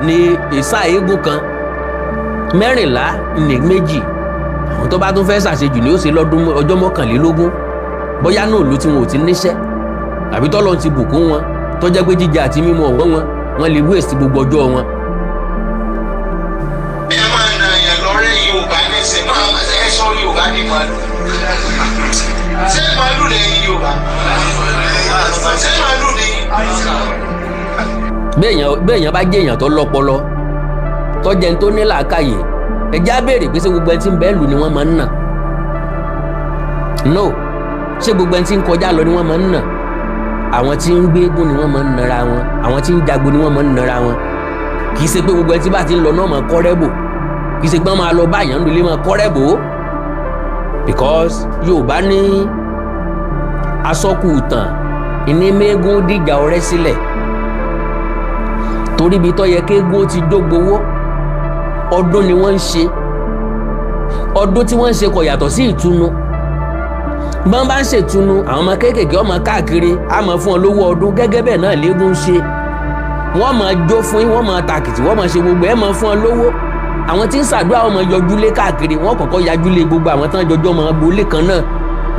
ní ìsá eégún kan, 14 ní méjì. Àwọn tó bá tún fẹ́ ṣàṣejù ni ó ṣe lọ́dún ọjọ́ 21, bóyá náà ló tí wọn ò ti níṣẹ́, àbí tọ́lọ́ ti bùkún wọn, tó jẹ́ pé jíjẹ àti mímu ọ̀wọ́ wọn, wọn lè waste gbogbo ọjọ́ wọn. Ẹ máa nà yàn lọ́rẹ́ Yorùbá nísìnyí, máa ẹ sọ Yorùbá ní màálù. Ṣé màálù lẹ́yìn Yorùbá? Ṣé màálù ni? Béèyàn bá jẹ́ èèyàn tó lọ́pọlọ, tó jẹ́ ní tó ní làákàyè, ẹjẹ́ á béèrè pé ṣé gbogbo ẹni tí ń bẹ́ẹ̀ lù ni wọ́n máa ń nà? No, ṣé gbogbo ẹni tí ń kọjá lọ ni wọ́n máa ń nà? Àwọn tí ń gbé eégún ni wọ́n máa ń nara wọn, àwọn tí ń jago ni wọ́n máa ń nara wọn. Kì í ṣe pé gbogbo ẹni tí bá ti ń lọ náà máa kọ́rẹ́ bò. Kì í ṣe pé wọ́n máa lọ bá àyàn lólé máa kọ́rẹ́ bò ó, because Yorùbá ní asọ́kù ìtàn ìní mẹ́gún dìjà ọ̀rẹ́ sílẹ̀, torí ibi tó yẹ kéégún ó ti dógbowó, ọdún ni wọ́n ń ṣe. Ọdún tí wọ́n ń ṣe kò yàtọ̀ sí ìtùnú. Bọ́n bá ń ṣètùnú, àwọn ọmọ kéékèèké ọmọ káàkiri á máa fún ọ lówó ọdún. Gẹ́gẹ́ bẹ́ẹ̀ náà léégún ń ṣe. Wọ́n máa jó fún yín, wọ́n máa tàkìtì, wọ́n máa ṣe gbogbo ẹ̀, máa fún ọ lówó. Àwọn tí ń ṣàdúrà, wọ́n máa yọjúlé káàkiri. Wọ́n kọ́kọ́ yajúlé gbogbo àwọn tán jọjọ́ máa gbolé kan náà,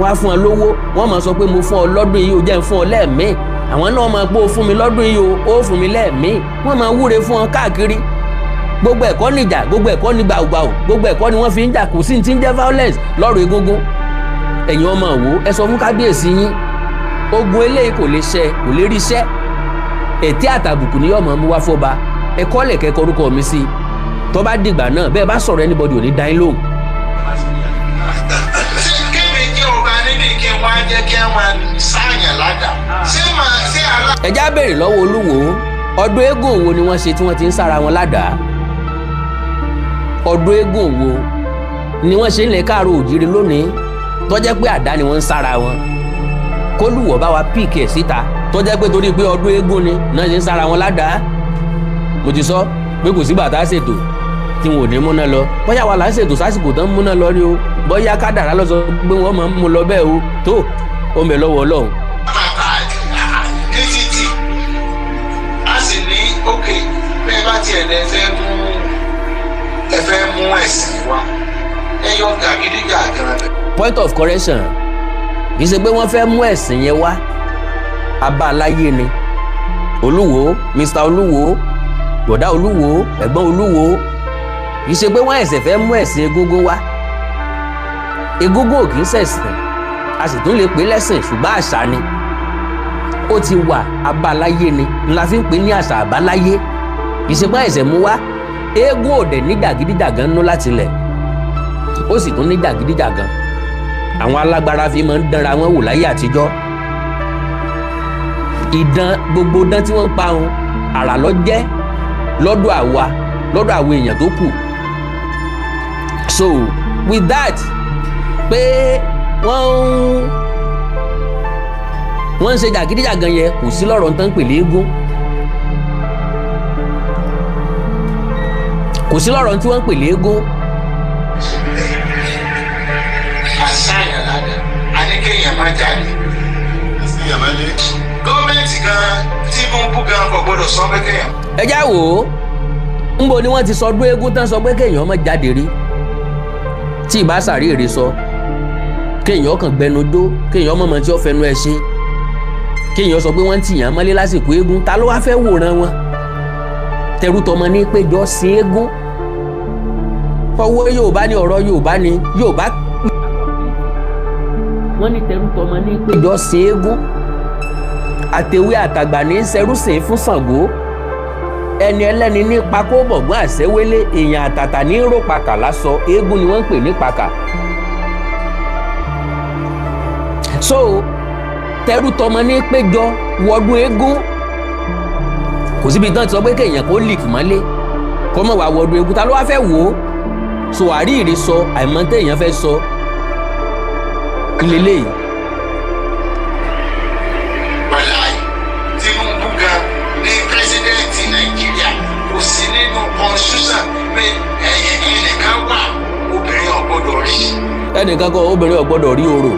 wọ́n á fún ọ lówó. Wọ́n máa sọ pé mo fún ọ lọ́dún yìí, ó jẹ́ ń fún ọ lẹ́ẹ̀mí. Àwọn náà máa pé o fún mi lọ́dún yìí, o ó fún mi lẹ́ẹ̀mí. Wọ́n máa wúre fún ọ káàkiri. Gbogbo ẹ̀kọ́ níjà, gbogbo ẹ̀kọ́ ní gbàùgbàù, gbogbo ẹ̀kọ́ ni wọ́n fi ń jà. Kò sí ní ti ń jẹ́ violence lọ́rọ̀ egúngún. Ẹ̀yin ọmọ wo, ẹ sọ fún kábíyèsí yín, ogun eléyìí kò lè ṣe, kò lè rí iṣẹ́. Ètí àtàbùkù ni yóò máa mú wá fọba. Ẹ kọ́lẹ̀ kẹ́kọ̀ọ́ orúkọ mi sí. Tó bá dìgbà náà, bẹ́ẹ̀ bá sọ̀rọ̀, anybody ò ní dá yín lóhùn. Ṣé kébì jẹ́ ọba níbi kí wọ́n á jẹ́ kí wọ́n máa sáàyàn ládàá? Ṣé màá ṣé alá. Ẹ já béèrè lọ́wọ́ olúwo, ọdún eégún wo ni wọ́n ṣe tí wọ́n ti ń sára wọn ládàá? Ọdún eégún wo ni wọ́n ṣe ń lè káàró òjìrì lónìí tó jẹ́ pé àdá ni wọ́n ń sára wọn? Kólúwọ̀ bá wa pick ẹ̀ síta, tó jẹ́ pé torí pé ọdún eégún ni náà ṣe ń sára wọn ládàá. Mo ti sọ pé kò sígbà tá a ṣètò tí wọn ò ní múná lọ. Bóyá wà là ń ṣètò sásìkò tán múná lọ ni o, bóyá kádàrá lọ sọ pé wọ́n máa ń mú lọ bẹ́ẹ̀ o, tó ó ń bẹ lọ́wọ́ Ọlọ́run. Bàtà ní títì, a sì ní òkè bẹ́ẹ̀ bá tiẹ̀ lẹ fẹ́ mú, ẹ fẹ́ mú ẹ̀sìn wa, ẹ yọ gàgídígàgan. Point of correction: kì í ṣe pé wọ́n fẹ́ mú ẹ̀sìn yẹn wá, abáaláyé ni. Olúwo, Mr Olúwo, bọ̀dá Olúwo, ẹ̀gbọ́n Olúwo, kì í ṣe pé wọ́n ẹ̀sẹ̀ fẹ́ mú ẹ̀sìn egúngún wá. Egúngún ò kì í ṣẹ̀sìn, a sì tún lè pè lẹ́sìn, ṣùgbọ́n àṣà ni. Ó ti wà, abáaláyé ni ńlá fi ń pè ní àṣà àbáláyé. Kì í ṣe pé ẹ̀sẹ̀ mú wá. Eégún ò dẹ̀ ní jàgídíjàgan nú láti lẹ̀, ó sì tún ní jàgídíjàgan àwọn alágbára fi máa ń dánra wọn wò láyé àtijọ́. Ìdán gbogbo dán tí wọ́n ń pa wọn, àrà ló jẹ́ lọ́dọ̀ àwa, lọ́dọ̀ àwọn èèyàn tó kù. So with that, pé wọ́n ń ṣe jàgídíjàgan yẹn, kò sí lọ́rọ̀ tán pèlè eégún, kò sí lọ́rọ̀ tí wọ́n ń pèlè eégún. Àṣàyàn ládàá, a ní kéèyàn má jáde. Gọ́ọ̀mẹ̀ntì gan, Tinubu gan kò gbọdọ̀ sọ pé kéèyàn. Ẹ já wò ó, ńbo ni wọ́n ti sọdún eégún tán sọ pé kéèyàn má jáde rí? Tí ìbá sàríèrè sọ kéèyàn kàn gbẹnu dó, kéèyàn mọ̀mọ́ tí ó fẹnu ẹ ṣe, kéèyàn sọ pé wọ́n ń tìyàn mọ́lé lásìkò eégún, ta ló wá fẹ́ wòran wọn? Tẹrútọmọ ní péjọ sin eégún. Ọwọ́ Yorùbá ní ọ̀rọ̀ Yorùbá ní Yorùbá. Wọ́n ní tẹrútọmọ ní péjọ sin eégún, àtẹ̀wé àtàgbà ní sẹrúsìn fún Ṣàngó, ẹni ẹlẹ́ni ní pakó bọ̀gbọ́n àṣẹwélé, èèyàn àtàtà ní ròpakà lásọ. Eégún ni wọ́n ń pè ní pakà. So tẹrútọmọ ní péjọ wọdún eégún. Kò síbi tán ti sọ pé kéèyàn kó lìkì mọ́lé kó mọ̀ wá wọdún eégún. Ta ló wá fẹ́ wò ó? So àríìrí sọ àìmọ̀ téèyàn fẹ́ sọ lélẹ́yìí. Wàláì, Tinubu gan ní president Nàìjíríà, kò sí nínú constitution pé ẹnìkan wà, obìnrin ò gbọdọ̀ rí. Ẹnìkan kọ obìnrin ò gbọ́dọ̀ rí orò.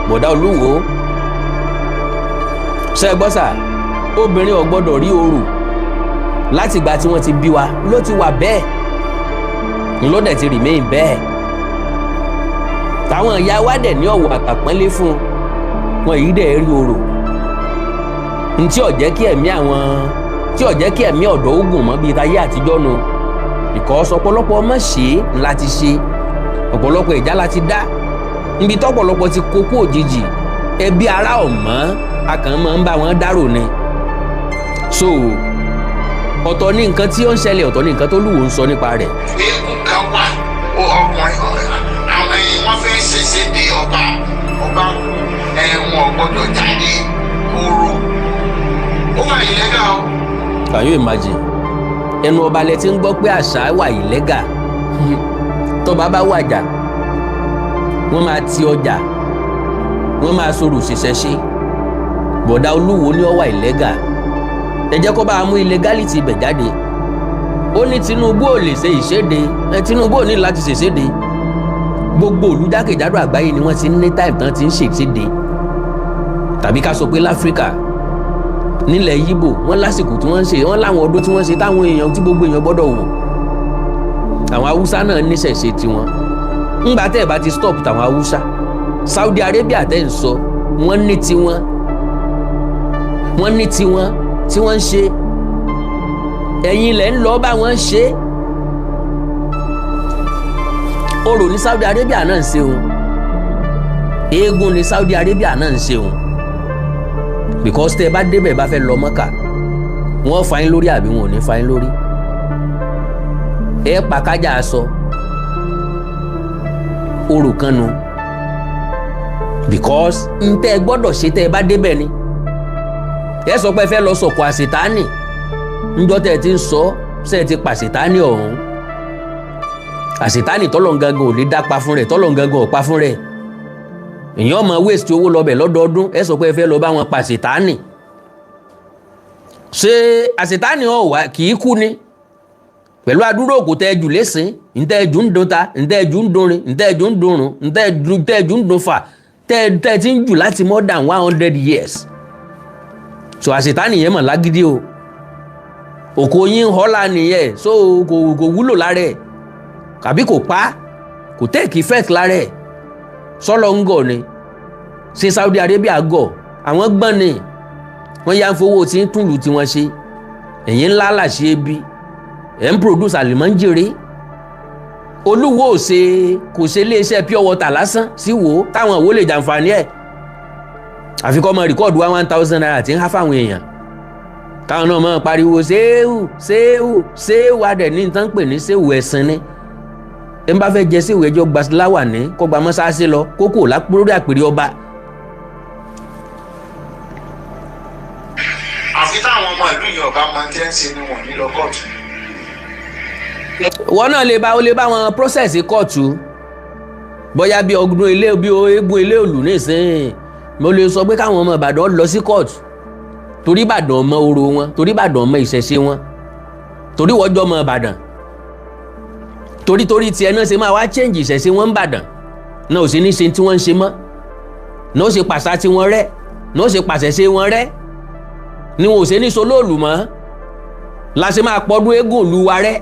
Bọ̀dá Olúwo, ṣe é gbọ́ sà? Obìnrin ò gbọ́dọ̀ rí orò, látìgbà tí wọ́n ti bí wa ló ti wà bẹ́ẹ̀, ló dẹ̀ ti remain bẹ́ẹ̀. Táwọn ìyá wa dẹ̀ ní ọ̀wọ̀ àtàpọ́nlé fún wọn yìí dẹ̀ rí orò ntí ó jẹ́ kí ẹ̀mí àwọn tí ó jẹ́ kí ẹ̀mí ọ̀dọ́ ogun mọ́ bíi tayé àtijọ́ nu, because ọ̀pọ̀lọpọ̀ ọmọ ṣe é láti ṣe, ọ̀pọ̀lọpọ̀ ìjà láti dá níbi tọ́pọ̀lọpọ̀ ti kókó òjijì. Ẹbí ará ọ̀mọ́ a kàn máa ń bá wọn dárò ni. So ọ̀tọ̀ ní nǹkan tí ó ń ṣẹlẹ̀, ọ̀tọ̀ ní nǹkan tó lúwo ń sọ nípa rẹ̀. Eégún kan wà, ó ọkùnrin àwọn ẹ̀yìn. Wọ́n fẹ́ ṣèṣèdè ọba, ọba kú, wọn ò gbọ́dọ̀ jáde kóró, ó wà illegal o. Can you imagine? Ẹnu ọba lẹ ti ń gbọ́ pé àṣà wà illegal. Tọ́ba bá wàjà, wọ́n máa ti ọjà, wọ́n máa sọ̀rọ̀ ṣiṣẹ́ ṣe. Bọ̀dá Olúwo ní ó wà illegal. Ẹ jẹ́ kó bá a mú illegality ibẹ̀ jáde. Ó ní Tinubu ò lè ṣe ìṣèdè ẹ. Tinubu ò ní láti ṣèṣèdè. Gbogbo olùjákèjádò àgbáyé ni wọ́n ti ń ní time tán ti ń ṣèṣèdè, tàbí ká sọ pé láfíríkà, nílẹ̀ Yíbò, wọ́n lásìkò tí wọ́n ń ṣe, wọ́n láwọn ọdún tí wọ́n ṣe táwọn èèyàn, tí gbogbo èèyàn gbọ́dọ̀ wò. Àwọn Haúsá náà níṣẹ̀ṣe tiwọn. Ńgbà tẹ́ ẹ̀ bá ti stop tàwọn Haúsá, Saudi Arabia tẹ́ ń sọ, wọ́n ní tiwọn, wọ́n ní tiwọn tí wọ́n ń ṣe. Ẹ̀yin lẹ̀ ń lọ bá wọn ṣe. Orò ní Saudi Arabia náà ń ṣe òun, eégún ní Saudi Arabia náà ń ṣe òun, because tẹ́ ẹ bá débẹ̀, bá fẹ́ lọ Mọ́kà, wọ́n fa yín lórí àbí wọn ò ní fa yín lórí? Ẹ pa kájà aṣọ orò kan nu, because n tẹ́ ẹ gbọ́dọ̀ ṣe tẹ́ ẹ bá débẹ̀ ni. Ẹ sọ pé ẹ fẹ́ lọ sọ̀kò àṣetánì. Ńjọ́ tẹ́ ẹ ti ń sọ ṣe, ẹ ti pàṣetánì ọ̀hún, àṣetánì tọ́lọ̀ gangan ò lè dá pa fún rẹ̀, tọ́lọ̀ gangan ò pa fún rẹ̀. Èèyàn máa waste owó lọ bẹ̀ lọ́dọọdún. Ẹ sọ pé ẹ fẹ́ lọ bá wọn pa àṣetánì. Ṣé àṣetánì ọ̀ wá kì í kú ni? Pẹ̀lú adúrò òkú tẹ́ ẹ jù lẹ́sìn, ntẹ́ ẹ jù ń dun ta, ntẹ́ ẹ jù ń dunrin, ntẹ́ ẹ jù ń dunrun, ntẹ́ ẹ jù ń dun fà, tẹ́ ẹ ti ń jù láti more than 100 years. So àṣetánì yẹn mọ̀ lágídí o. Òkò yín họ́là nìyẹn. So kò wúlò lára ẹ̀, àbí kò pa, kò take effect lára ẹ̀. Sọlọ ń gọ̀ ni? Ṣé Saudi Arabia gọ̀? Àwọn gbọ́n ni wọ́n yá ń fowó tí ń túlù tí wọ́n ṣe. Ẹ̀yìn ńlá làṣẹ ebi ẹ̀ ń produce àlìmọ́njèrè. Olúwo ò ṣe, kò ṣe iléeṣẹ́ pure water lásán sí wo táwọn òwò lè jàǹfààní ẹ̀, àfi kọ́ mọ record wá ₦1,000 tí ń há fáwọn èèyàn, táwọn náà máa pariwo séwù séwù séwù. Adẹ̀ ní nǹkan pè ní séwù, ẹ̀sìn ni. Ẹ ń bá fẹ́ jẹ séwù, ẹjọ́ gba láwà ní kó gba mọ́sáàsì lọ kókò lórí àpèrè ọba. Àfi táwọn ọmọ ìlú yìí ọba máa ń tẹ́ ń ṣe ni wọ́n ní lọ kóòtù. Wọn náà lè bá, ó lè bá wọn process kóòtù, bóyá bí ọdún ilé, bí eégún ilé òlù nísìnyí. Mo lè sọ pé káwọn ọmọ Ìbàdàn lọ sí kóòtù, torí Ìbàdàn ọmọ orò wọn, torí Ìbàdàn ọmọ ìṣẹ̀ṣe wọn, torí wọ́n jọ ọmọ Ìbàdàn, torí tiẹ̀ náà ṣe máa wá change ìṣẹ̀ṣe wọn ń Ìbàdàn náà, ò sí ní ṣe tí wọ́n ń ṣe mọ́ náà, ó ṣe pàṣà tí wọ́n rẹ́ náà, ó ṣe pàṣẹṣe wọn rẹ́ ni wọn ò ṣe ní solóòlù mọ́. La ṣe máa pọ́dún eégún ìlú wa rẹ́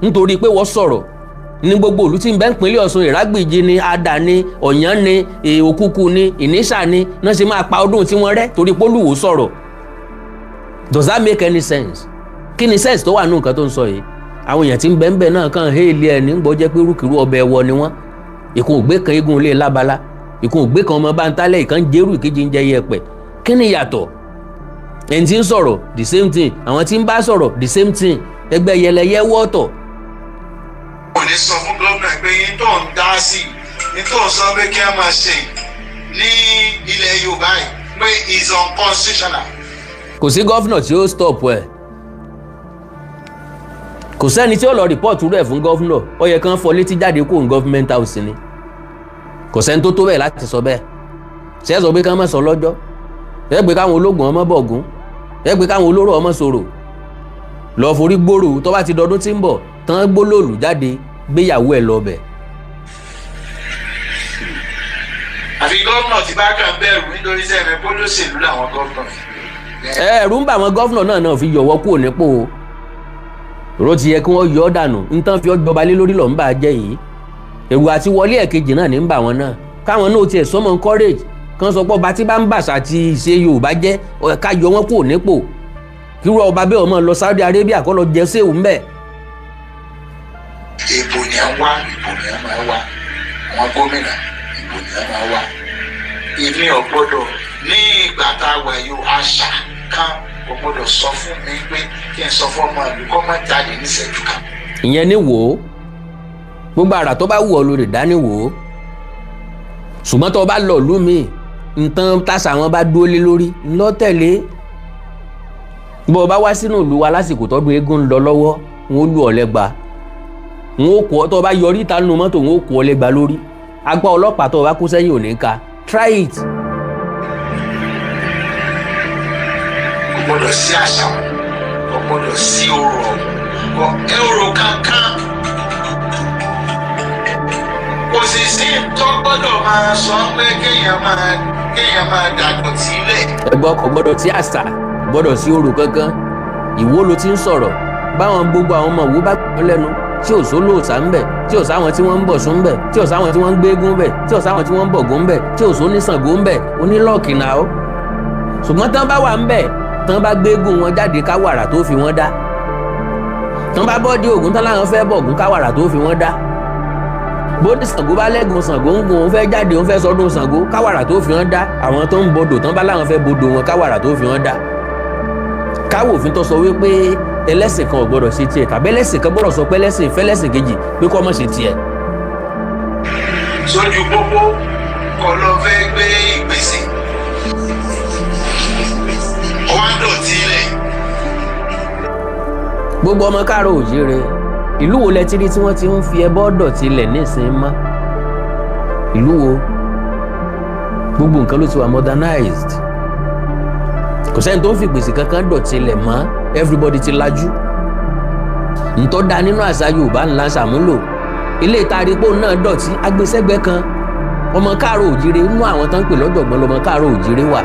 nítorí pé wọ́n sọ̀rọ̀ ní gbogbo ìlú tí ń bẹ nípínlẹ̀ Ọ̀ṣun, Ìrágbìjí ni, Adà ni, Ọ̀yán ni, Òkúkú ni, Ìníṣà ni, náà ṣe máa pa ọdún tí wọ́n rẹ́ torí pólúwò sọ̀rọ̀? Does that make any sense? Kí ni sense tó wà nù nǹkan tó ń sọ yìí? Àwọn èèyàn tí ń bẹ ń bẹ náà kàn héèlì ẹ̀ ní gbọ́ jẹ́ pé rúkìrú ọbẹ̀ ẹ̀wọ̀ ni wọ́n. Ìkun ògbé kan eégún ilé lábala, ìkun ògbé kan ọmọ báńtálẹ̀, ìkan jẹ́rù, ìkejì ń jẹ yẹpẹ̀. Kí ni ìyàtọ̀? Ẹni tí ń sọ̀rọ̀, the same thing. Àwọn tí ń bá sọ̀rọ̀, the same thing. Ẹgbẹ́ yẹlẹyẹ wọ́ọ̀tọ̀. Kò ní sọ fún gómìnà pé yín tó ń dá sí, yín tó ń sọ pé kí ẹ máa ṣe ní ilẹ̀ Yorùbá yìí pé is unconstitutional. Kò sí governor tí ó stop ẹ̀. Kò sẹ́ni tí ó lọ report rẹ̀ fún governor. Ó yẹ kán fọ létí jáde kó ní government house ni. Kò sẹ́ni tó tó bẹ́ẹ̀ láti sọ bẹ́ẹ̀. Ṣé ẹ sọ pé kán má sọ lọ́jọ́ ẹ pé káwọn ológun ọmọ bọ̀gún, ẹ pé káwọn olóró ọmọ sọ̀rọ̀ lọ forí gbòòrò? Tó bá ti dọdún tí ń bọ̀ tán, gbólóòlù jáde, gbéyàwó ẹ̀ lọ bẹ̀. Àfi gómìnà tí bá kàn bẹ̀rù nítorí sẹ́mi pólóṣèlú làwọn gómìnà yìí. Ẹ̀rù ń bà àwọn governor náà fi yọ̀wọ́ kúrò nípò ró. Ti yẹ kí wọ́n yọ ọ́ dànù. Nǹkan fi ọ́ jọba lé lórí lọ́n bá jẹ́ yìí. Èrò àti wọlé ẹ̀kejì náà ní ń bà wọ́n náà. Káwọn náà tiẹ̀ sọmọ encourage kan sọ pé ọba tí bá ń bàṣà àti ìṣe Yorùbá jẹ́, ká yọ wọ́n kúrò nípò. Kírú ọba bẹ́ẹ̀ ọmọ lọ Saudi Arabia kó lọ jẹ séwù ńbẹ̀. Ìbò ni à ń wá, ìbò ni à máa wá. Àwọn gómìnà, ìbò ni à máa wá. Èmi ò gbọ́dọ̀ ní ìgbà tá a wà yìí, àṣà kan kò gbọ́dọ̀ sọ fún mi pé kí n sọ fún ọmọ ìlú kó má jáde níṣẹ́jú kan. Ìyẹn ní wò ó, gbogbo àrà tó bá wù ọ́ lórí dání wò ó. Ṣùgbọ́n tó o bá lọ ìlú míì, nǹkan tàṣà wọn bá dúró lé lórí ńlọ tẹ̀lé. Bó o bá wá sínú ìlú wa lásìkò tọ́dún eégún ń lọ lọ́wọ́, wọn ó lù ọ́ lẹ́gba, wọn ó kó ọ. Tó o bá yọrí ìta nínú mọ́tò, wọn ó kó ọ lẹ́gba lórí. Agbá ọlọ́pàá tó o bá kó sẹ́yìn ò ní ka. Try it. Kò gbọ́dọ̀ sí àṣà, kò gbọ́dọ̀ sí orò, kò orò kankan. Kò sì sí tó gbọ́dọ̀ máa sọ pé kéèyàn máa dàdọ̀tí lẹ̀. Ẹ̀gbọ́n, kò gbọ́dọ̀ sí àṣà, kò gbọ́dọ̀ sí orò kankan. Ìwó ló ti ń sọ̀rọ̀. Báwọn gbogbo àwọn ọmọ Ìwó bá gbọ́ lẹ́nu tí ò sólò òòṣà ń bẹ̀, tí ò sáwọn tí wọ́n ń bọ̀ sún ń bẹ̀, tí ò sáwọn tí wọ́n ń gbégún ń bẹ̀, tí ò sáwọn tí wọ́n ń bọ̀gún ń bẹ̀, tí ò só ní Ṣàngó ń bẹ̀, onílọ́ọ̀kì náà ó. Ṣùgbọ́n tán bá wà ń bẹ̀, tán bá gbégún wọn jáde, káwàrà tó fi wọ́n dá. Tán bá bọ́ọ̀dì Ògún, tán láwọn fẹ́ bọ̀gún, káwàrà tó fi wọ́n dá. Bóde Ṣàngó bá lẹ́gùn Ṣàngó ń gun, òun fẹ́ jáde, òun fẹ́ sọdún Ṣàngó, káwàrà tó fi wọ́n dá. Àwọn tó ń bodò, tán bá láwọn fẹ́ bodò wọn, káwàrà tó fi wọ́n dá. Káwọ òfin tó sọ wípé ẹlẹ́sìn kan ò gbọ́dọ̀ ṣe tiẹ̀, tàbí ẹlẹ́sìn kan gbọ́dọ̀ sọ pé ẹlẹ́sìn fẹ́lẹ́sìn kejì pé kó má ṣe tiẹ̀. Sójú pópó kọ́ ló fẹ́ gbé ìpèsè, wọ́n á dọ̀tí lẹ̀. Gbogbo ọmọ káàárọ̀ òjíire, ìlú wo lẹ ti rí tí wọ́n ti ń fi ẹbọ dọ̀tí lẹ̀ nísìnyí mọ́? Ìlú wo? Gbogbo nǹkan ló ti wà modernized. Kò sẹ́ni tó ń fi gbèsè kankan dọ̀tí lẹ̀ mọ́. Everybody ti lajú. Ntọ́ da nínú àṣà Yorùbá ńlá ṣàmúlò. Ilé ìtarípò náà dọ̀tí agbésẹ́gbẹ́ kan. Ọmọ káàárọ̀ òjíire, inú àwọn tó ń pè lọ́jọ̀gbọ́n lọmọ káàárọ̀ òjíire wà,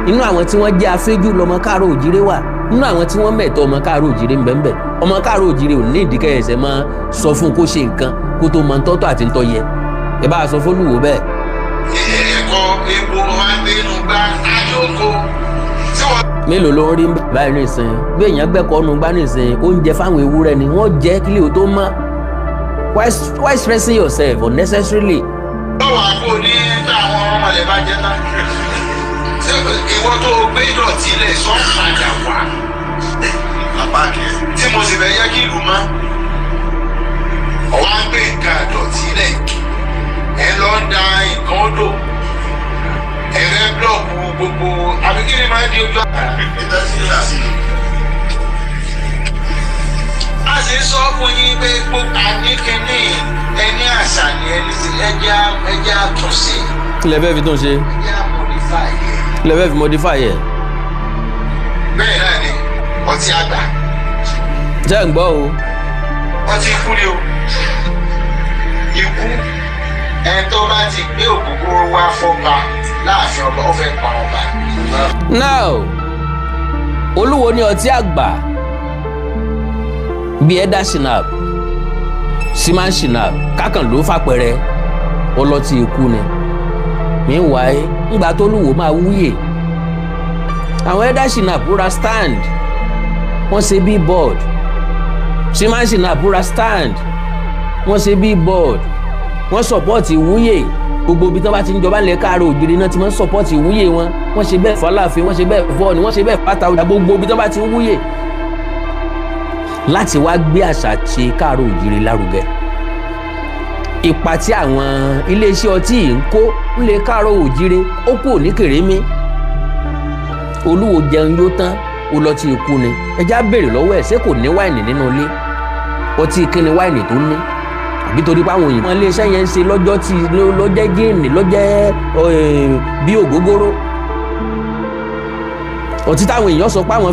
inú àwọn tí wọ́n jẹ́ afẹ́jú lọmọ káàárọ̀ òjíire wà, nínú àwọn tí wọ́n mẹ̀tọ́ ọmọ káàárọ̀ òjíire ńbẹ́ńbẹ́. Ọmọ káàárọ̀ òjíire ò ní ìdíkẹ́ ẹ̀sẹ̀ máa sọ fún kó ṣe nǹkan kó tó mọ ntọ́tọ́ àti ntọ́ yẹ. Ẹ bá a sọ fólúwo bẹ́ẹ̀. Ẹ̀kọ́ epo wa gbé inú gbá ayóko tí wọ́n. Mélòó ló ń rí báyìí nísìnyí? Bí èèyàn gbẹ́kọ̀ọ́ nu gbá nísìnyí, oúnjẹ fáwọn ewúrẹ́ ni wọ́n jẹ́ kílí o tó mọ́. Why stressing yourself unnecessarily? Lọ́wọ́ àpò ní táwọn ọmọlẹ̀ bá jẹ́ tán. Ṣé ìwọ tó gbé ìdọ̀tí lẹ̀ sọ padà wá tí mo sì fẹ́ yẹ kí ìlú mọ́? Ọ̀wá ń gbé nǹkan ìdọ̀tí lẹ̀, ẹ lọ ń da nǹkan odò, ẹ̀rẹ́ block gbogbo, àbí kí ni máa ń di ojú àgbàrá? A sì ń sọ fún yín pé gbogbo àníkíní ẹni àṣà ni ẹni sí ẹjẹ́ àtúnṣe. Kí lẹ fẹ́ fi tún ṣe? Ẹjẹ́ àmodify ẹ̀. Kí lẹ fẹ́ fi modify ẹ̀? Bẹ́ẹ̀ náà ni ọtí àgbà. Ṣé ń gbọ́ o? Ọtí ikú ni o. Ikú, ẹni tó bá ti gbé ògógóró wá fọba láàfin ọba, ó fẹ́ pa ọba. Now, Olúwo ní ọtí àgbà bíi ẹ̀dá shinap, seaman shinap kákan ló fàpẹrẹ ọlọ́tí ikú ni. Meanwhile, ńgbà tó lúwo máa wúyè, àwọn ẹ̀dá shinap ra stand, wọ́n ṣe billboard. Seaman shinap ra stand, wọ́n ṣe billboard, wọ́n support ìwúyè. Gbogbo ibi tí wọ́n bá ti ń jọba nílẹ̀ káàárọ̀ òjìrì náà ti máa ń support ìwúyè wọn. Wọ́n ṣe bẹ́ẹ̀ fọláàfin, wọ́n ṣe bẹ́ẹ̀ fọ́ọ̀nì, wọ́n ṣe bẹ́ẹ̀ fàtà. Gbogbo ibi tí wọ́n bá ti ń wúyè láti wá gbé àṣà ṣe káàárọ̀ òjìrì lárugẹ. Ipa tí àwọn iléeṣẹ́ ọtí yìí ń kó ńlẹ̀ káàárọ̀ òjìrì, ó kù ní kèrémí. Olúwo jẹun yóò tán, ó lọ tí ikú ni. Ẹjá béèrè lọ́wọ́ ẹ̀, ṣé kò ní wáìnì nínú ilé? Ọtí kíni wáìnì tó ní? Àbí torí pé àwọn òyìnbó iléeṣẹ́ yẹn ń ṣe lọ́jọ́ tí lọ́jẹ́ gin, lọ́jẹ́ bí ògógóró, ọtí táwọn èèyàn sọ pé àwọn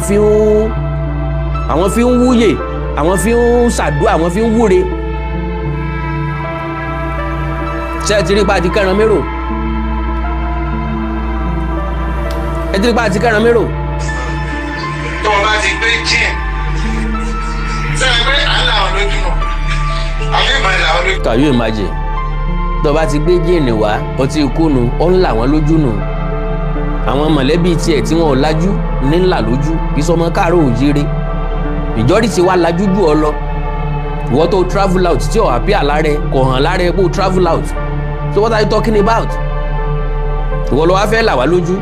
fi ń wúyè, àwọn fi ń ṣàdúrà, àwọn fi ń wúre. Ṣé ẹ ti rí pa àti kẹran mérò? Ẹ ti rí pa àti kẹran mérò. Tó o bá ti gbé gin sẹ́yìn pé à ń là wọn lójú nù, àbí ìmọ̀ ẹ̀ là wọn lójú. Can you imagine? Tó o bá ti gbé gin wá, ọtí ikú nu, ó ń là wọ́n lójú nù. Àwọn mọ̀lẹ́bí tiẹ̀ tí wọn ò lajú ní ńlá lójú. Ìsọmọ káàárọ̀ òjíire ìjọ́rí ti wá lajú jù ọ lọ. Ìwọ tó travel out tí ò àpíà lára ẹ, kò hàn lára ẹ kó travel out. So what are you talking about? Ìwọ ló wá fẹ́ là wá lójú.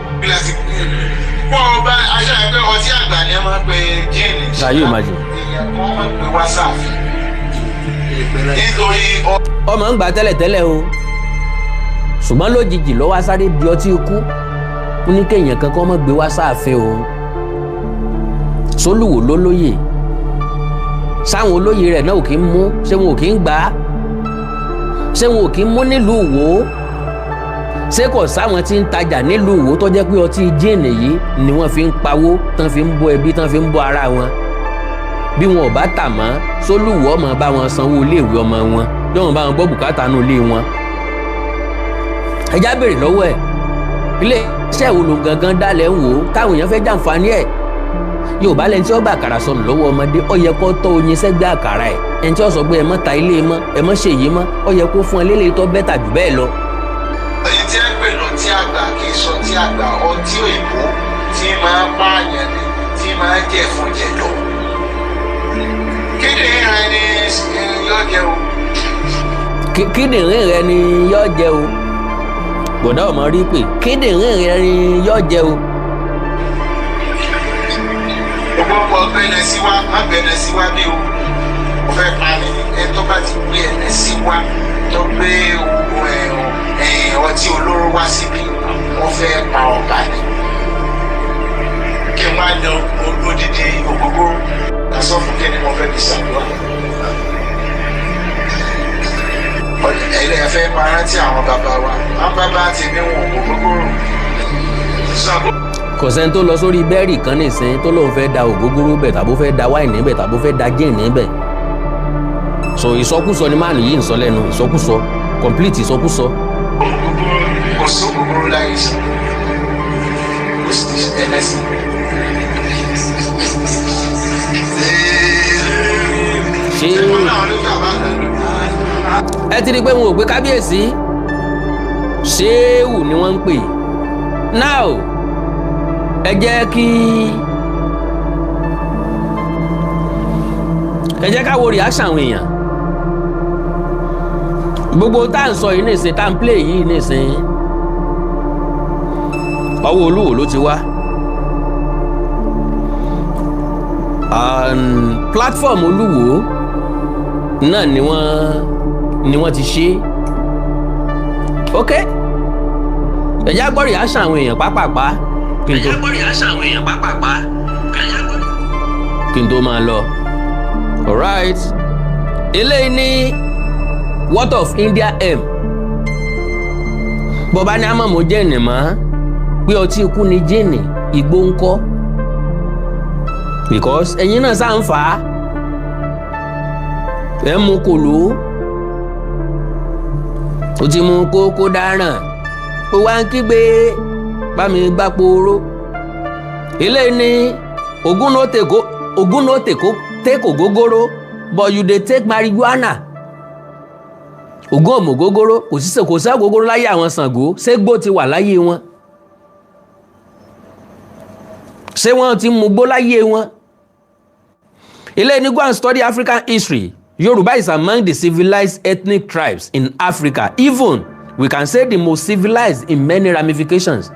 Bọ́ ọ bá aṣọ ẹgbẹ́ ọtí àgbà ni ẹ máa ń pe gin. Can you imagine? Èèyàn kan máa ń pe wá sáàfin nítorí Ọmọ ń gbà tẹ́lẹ̀tẹ́lẹ̀ o. Ṣùgbọ́n lójijì ló wá sáré di ọtí ikú. Ó ní kéèyàn kankan má gbé wá sáàfin òun. Sólùwò ló lóye, sáwọn olóyè rẹ̀ náà ò kí ń mú? Ṣé wọn ò kí ń gbà á? Ṣé wọn ò kí ń mú nílùú Ìwó? Ṣé kò sáwọn tí ń tajà nílùú Ìwó tó jẹ́ pé ọtí gin yìí ni wọ́n fi ń pawó, tán fi ń bọ́ ẹbí, tán fi ń bọ́ ara wọn? Bí wọn ò bá tà mọ́, sólùwò ọmọ bá wọn sanwó iléèwé ọmọ wọn, yọ̀wọ̀n bá wọn gbọ́ bùkátà nù ilé wọn? Ẹjá béèrè lọ́wọ́ ẹ̀, ilé iṣẹ́ wo ló gangan dálẹ̀ ń wò ó táwọn èèyàn fẹ́ jàǹfààní ẹ̀? Yorùbá lẹni tí ó bá àkàrà sọnù lọ́wọ́ ọmọdé, ó yẹ kó tọ́ oyin sẹ́gbẹ́ àkàrà ẹ̀. Ẹni tí ó sọ pé ẹ mọ́ ta ilé mọ́, ẹ mọ́ ṣèyí mọ́, ó yẹ kó fún ẹ lélẹ̀ tó better jù bẹ́ẹ̀ lọ. Èyí tí ẹ pè lọtí àgbà kì í sọ tí àgbà, ọtí òyìnbó tí máa pààyàn ni, tí máa jẹ fún jẹ̀dọ̀. Kíndìnrín rẹ ni yóò jẹ o. Kíndìnrín rẹ ni yóò jẹ o. Gbọ̀dọ̀ ọmọ rí pé kíndìnrín rẹ ni yóò jẹ o. Gbogbo ọgbẹ́ni sí wa, má gbẹ́ni sí wa bí o. Mo fẹ́ pa mí ní ẹni tó bá ti gbé ẹni sí wa, tó gbé ọtí olóró wá síbí, wọ́n fẹ́ pa ọba ni. Kí n wá lọ odidi ògógóró lásán fún kí ni mo fẹ́ fi ṣàdúrà? Ẹlẹ́yà fẹ́ máa rántí àwọn bàbá wa, àwọn bàbá tèmi wọn ògógóró. Kò sẹ́ni tó lọ sórí bẹ́ẹ̀rì kan nìsín tó lóun fẹ́ da ògógóró bẹ̀, tàbó fẹ́ da wáìnì bẹ̀, tàbó fẹ́ da gin níbẹ̀. So ìsọkúsọ ni máàlù yìí ń sọ lẹ́nu, ìsọkúsọ, complete ìsọkúsọ. Kò sí ògógóró láyé sí, kò sí ẹlẹ́sìn. Ṣé ẹ ti rí i pé wọn ò pé kábíyèsí, ṣéwù ni wọ́n ń pè? Now, ẹ jẹ́ ká wo reaction àwọn èèyàn. Gbogbo tá à ń sọ yìí nìsín, tá à ń play yìí nìsín, ọwọ́ Olúwo ló ti wá. Platform Olúwo náà ni wọ́n ti ṣe. Ok, ẹ jẹ́ á gbọ́ reaction àwọn èèyàn pápápá kí n tó máa lọ. Alright, eléyìí ní "What of India M?" Bọ́ba ní amọ̀mọ́ gin mọ́, pé ọtí ikú ni gin, igbó ń kọ́? Because ẹ̀yin náà sáà ń fà á, ẹ̀ ń mu kòló, ó ti mu kókó dáràn, ó wá ń kígbe bá mi gbá poró. Eléyìí ní "Ogun no take, Ogun no take ogogoro, but you dey take marijuana." Ògún ọmọ ògógóró, kò sí, kò sí ògógóró láyé àwọn Ṣàngó. Ṣégbó ti wà láyé wọn? Ṣé wọ́n ti mú gbó láyé wọn? Eléyìí ní "Go and study African history. Yorùbá is among the civilized ethnic tribes in Africa. Even we can say the most civilized in many ramifications."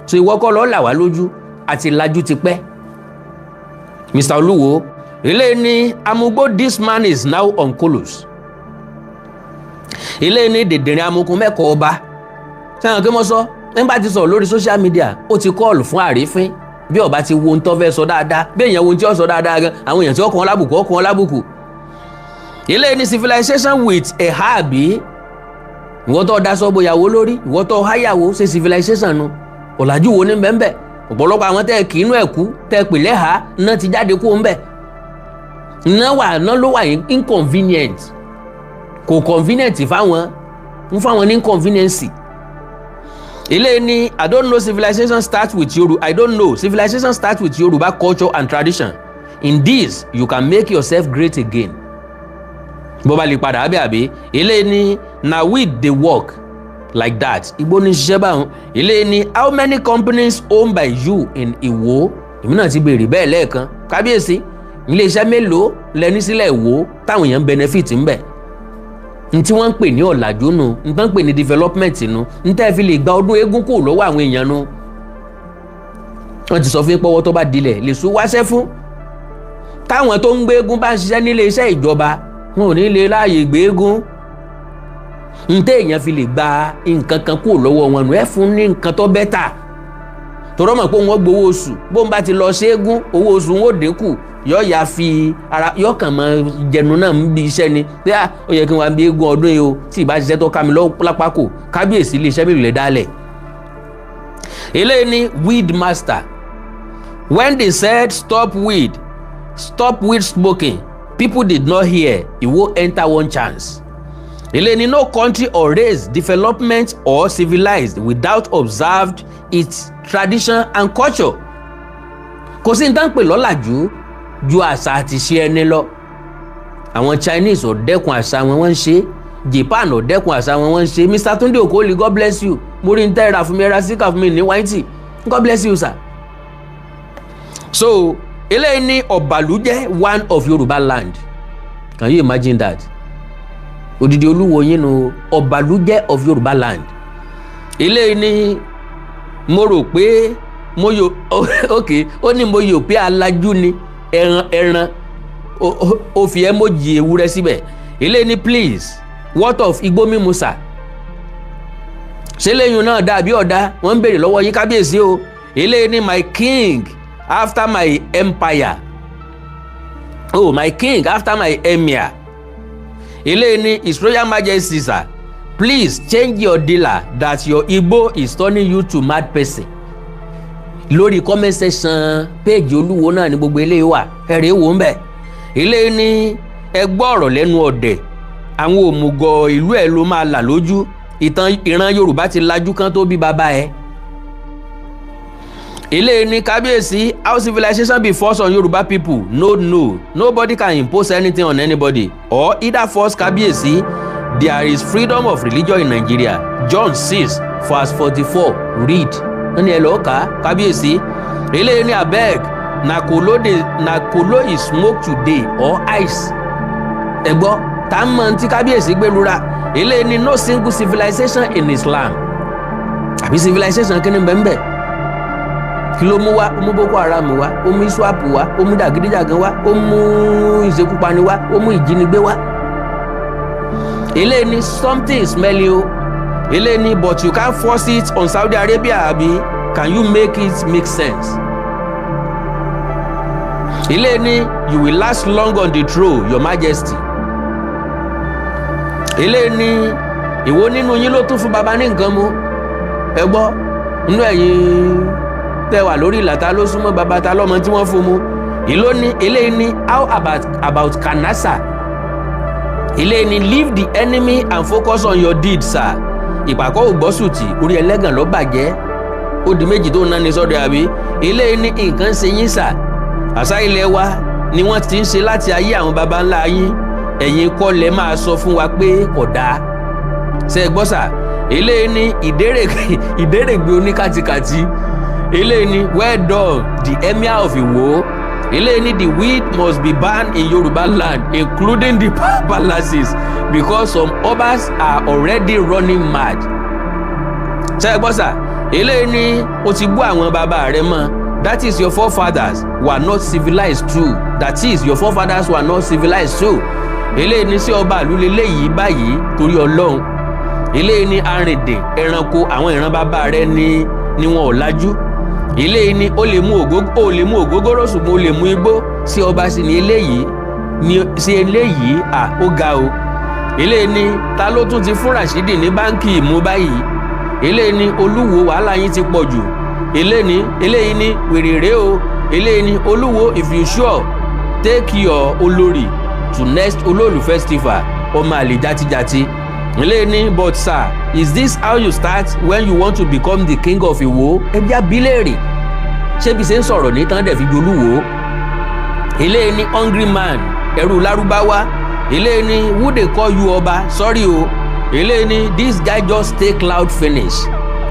So ìwọ kọ́ lọ́ọ́ là wá lójú, àti lajú ti pẹ́, Mr. Olúwo. Eléyìí ní "Amugbo, this man is now on colos." Eléyìí ní "Dèdèrè amukun mẹ́kọ̀ọ́ ọba." Sẹ́wọ̀n kí mo sọ nígbà tí sọ̀rọ̀ lórí social media, ó ti call fún àrífín. Bí ọba ti wo ohun tó fẹ́ sọ dáadáa, bí èèyàn wo ohun tí ó sọ dáadáa gan, àwọn èèyàn tí ó kàn án lábùkù, ó kàn án lábùkù. Eléyìí ní "Civilization with a àbí ìwọ tó daṣọ bòyàwó lórí, ìwọ tó háyàwó, ṣe civilization nu? Ọ̀làjú wo ní bẹ́ẹ̀? Ọ̀pọ̀lọpọ̀ àwọn tẹ́ ẹ kì í inú ẹ̀ kú, tẹ́ ẹ pè lẹ́hàá náà ti jáde kó ń bẹ̀ náà wà náà ló wà inconvenient, kò convenient fáwọn, ń fáwọn ní inconvenience. Eléyìí ní "I don't know civilization starts with Yoruba. I don't know civilization starts with Yoruba culture and tradition. In this you can make yourself great again." Bó bá lè padà ábẹ́ àbí. Eléyìí ní "Na weed dey work like that." Igbó ní ṣiṣẹ́ báwọn. Eléyìí ní "How many companies owned by you in Ìwó?" Èmi náà ti béèrè bẹ́ẹ̀ lẹ́ẹ̀kan. Kábíyèsí, iléeṣẹ́ mélòó lẹni sílẹ̀ Ìwó táwọn èèyàn ń benefit ń bẹ̀? N tí wọ́n ń pè ní ọ̀làjú nu, n tán ń pè ní development nu, n tẹ́ fi lè gba ọdún eégún kò lọ́wọ́ àwọn èèyàn nu. Wọ́n ti sọ fún pọ́wọ́ tó bá dilẹ̀ lè sún wáṣẹ́ fún táwọn tó ń gbé eégún bá ń ṣiṣẹ́ nílé iṣẹ́ ìjọba, wọn ò ní lè láàyè gbé eégún. Ntẹ́ èèyàn fi lè gba nǹkan kan kúrò lọ́wọ́ wọn nù, ẹ fún ní nǹkan tó better, tọ́rọ́ mọ̀ pé wọ́n gbowó oṣù. Bó ń bá ti lọ ṣẹ́gun, owó oṣù wọn ò dínkù, yọ ya fi ara yọ kàn mọ́ jẹnu náà ń bi iṣẹ́ ni pé à ó yẹ kí n wá bí eégún ọdún yìí o, tí ì bá ṣiṣẹ́ tó ká mi lápá kò. Kábíyèsí, iléeṣẹ́ mélòó lẹ dálẹ̀? Eléyìí ni weed master. When they said stop weed, stop weed smoking, people did not hear. Iwo enter one chance. Eléyìí ni no country or race development or civilized without observed its tradition and culture. Kò sí ní tá ń pè lọ́làjú ju àṣà àti ṣe ẹni lọ. Àwọn Chinese ò dẹ́kun àṣà wọn, wọ́n ń ṣe. Japan ò dẹ́kun àṣà wọn, wọ́n ń ṣe. Mr Tunde Okoli, God bless you. Mo rí n tẹ́ ra fún mi, ra síkà fún mi ní wáìtì. God bless you, sir. So eléyìí ní ọ̀bàlújẹ́ one of Yorùbá land. Can you imagine that? Odidi olúwo yín nu ọ̀bàlújẹ́ of Yorùbá land. Eléyìí ní mo rò pé mo yò, ok, ó ní mo yò pé alájú ni ẹran ẹran, ó fi emoji ewúrẹ́ síbẹ̀. Eléyìí ní please, what of igbó mímu, sir? Ṣé lẹ́yìn náà dàbí ọ̀dà? Wọ́n ń béèrè lọ́wọ́ yín, kábíyèsí o. Eléyìí ní my king after my empire, oh, my king after my emir. Eléyìí ní His Royal Majesty, sir, please change your dealer, that your igbo is turning you to mad person. Lórí comment section page olúwo náà ní gbogbo eléyìí wà, ẹ̀rẹ̀ wò ń bẹ̀. Eléyìí ní ẹ gbọ́ ọ̀rọ̀ lẹ́nu ọ̀dẹ̀, àwọn òmùgọ̀ ìlú ẹ̀ ló máa là lójú. Ìtàn ìran Yorùbá ti lajú kán tó bí bàbá ẹ̀. Eléyìí ní kábíyèsí, how civilization be forced on Yorùbá people? No, no, nobody can impose anything on anybody or either force kábíyèsí. There is freedom of religion in Nigeria. John 6 verse 44, read. Wọ́n ní ẹ lọ́ọ́ kà á, kábíyèsí. Eléyìí ní abeg, na kolo dey, na kolo is smoke today or ice? Ẹ gbọ́, tá a mọ̀ tí kábíyèsí gbẹlura. Eléyìí ní no single civilization in Islam. Àbí civilization kí ni bẹ́ẹ̀ bẹ́ẹ̀? Kí ló mú wá? Ó mú Boko Haram wá, ó mú ISWAP wá, ó mú jàgídíjàgan wá, ó mú ìṣekúpani wá, ó mú ìjínigbé wá. Eléyìí ní something is smelly o. Eléyìí ní but you can't force it on Saudi Arabia, abi? Can you make it make sense? Eléyìí ní you will last long on the throne, Your Majesty. Eléyìí ní èwo nínú yín ló tún fún baba ní nǹkan mu? Ẹ gbọ́, nínú ẹ̀yin tẹ́ wà lórí ìlà, ta ló súnmọ́ baba? Ta lọ́mọ tí wọ́n fún mu? Ìló ní eléyìí ní how about kanasa? Eléyìí ní leave the enemy and focus on your deed, sir. Ìpàkọ́ ògbọ́sùtì orí ẹlẹ́gàn ló bàjẹ́, ó di méjì tó ń náni sọ́dọ̀ àbí. Eléyìí ní nǹkan ṣe yín, sir. Àṣà ilẹ̀ wa ni wọ́n ti ń ṣe láti ayé àwọn baba ńlá yín. Ẹ̀yin kọ́ lẹ máa sọ fún wa pé kò dáa. Ṣe é gbọ́, sir? Eléyìí ní ìdérègbè oníkàtìkàtì. Eléyìí ní well done, the Emir of Iwo. Eléyìí ní the weed must be banned in Yoruba land, including the palaces, because some obas are already running mad. Ṣe é gbọ́, sir? Eléyìí ní o ti bú àwọn bàbá rẹ mọ́. That is, your forefathers were not civilized too. That is, your forefathers were not civilized too. Eléyìí ní sí ọba àlúlé léyìí báyìí torí Ọlọ́run. Eléyìí ní arìndìn ẹranko, àwọn ìran bàbá rẹ ní wọn ò lajú. Eléyìí ní ó lè mú ògógóró, ṣùgbọ́n ó lè mú igbó. Sí ọba sí ni eléyìí ní sí eléyìí à, ó ga o. Eléyìí ní ta ló tún ti fún Rashidi ní báńkì mú báyìí? Eléyìí ní olúwo, wàhálà yín ti pọ̀ jù. Eléyìí ní wèrèrè o. Eléyìí ní olúwo, if you sure, take your olórí to next Olóòlù festival. Ọmọ àlè játijàti. Eléyìí ní but sir, is this how you start when you want to become the king of Iwo? Ẹbí abilérè, ṣé bí ṣe ń sọ̀rọ̀ ní tán dẹ̀ fi jolúwo. Eléyìí ní hungry man, ẹrú lárúbáwá. Eléyìí ní who dey call you ọba? Sorry o. Eléyìí ní this guy just take loud finish.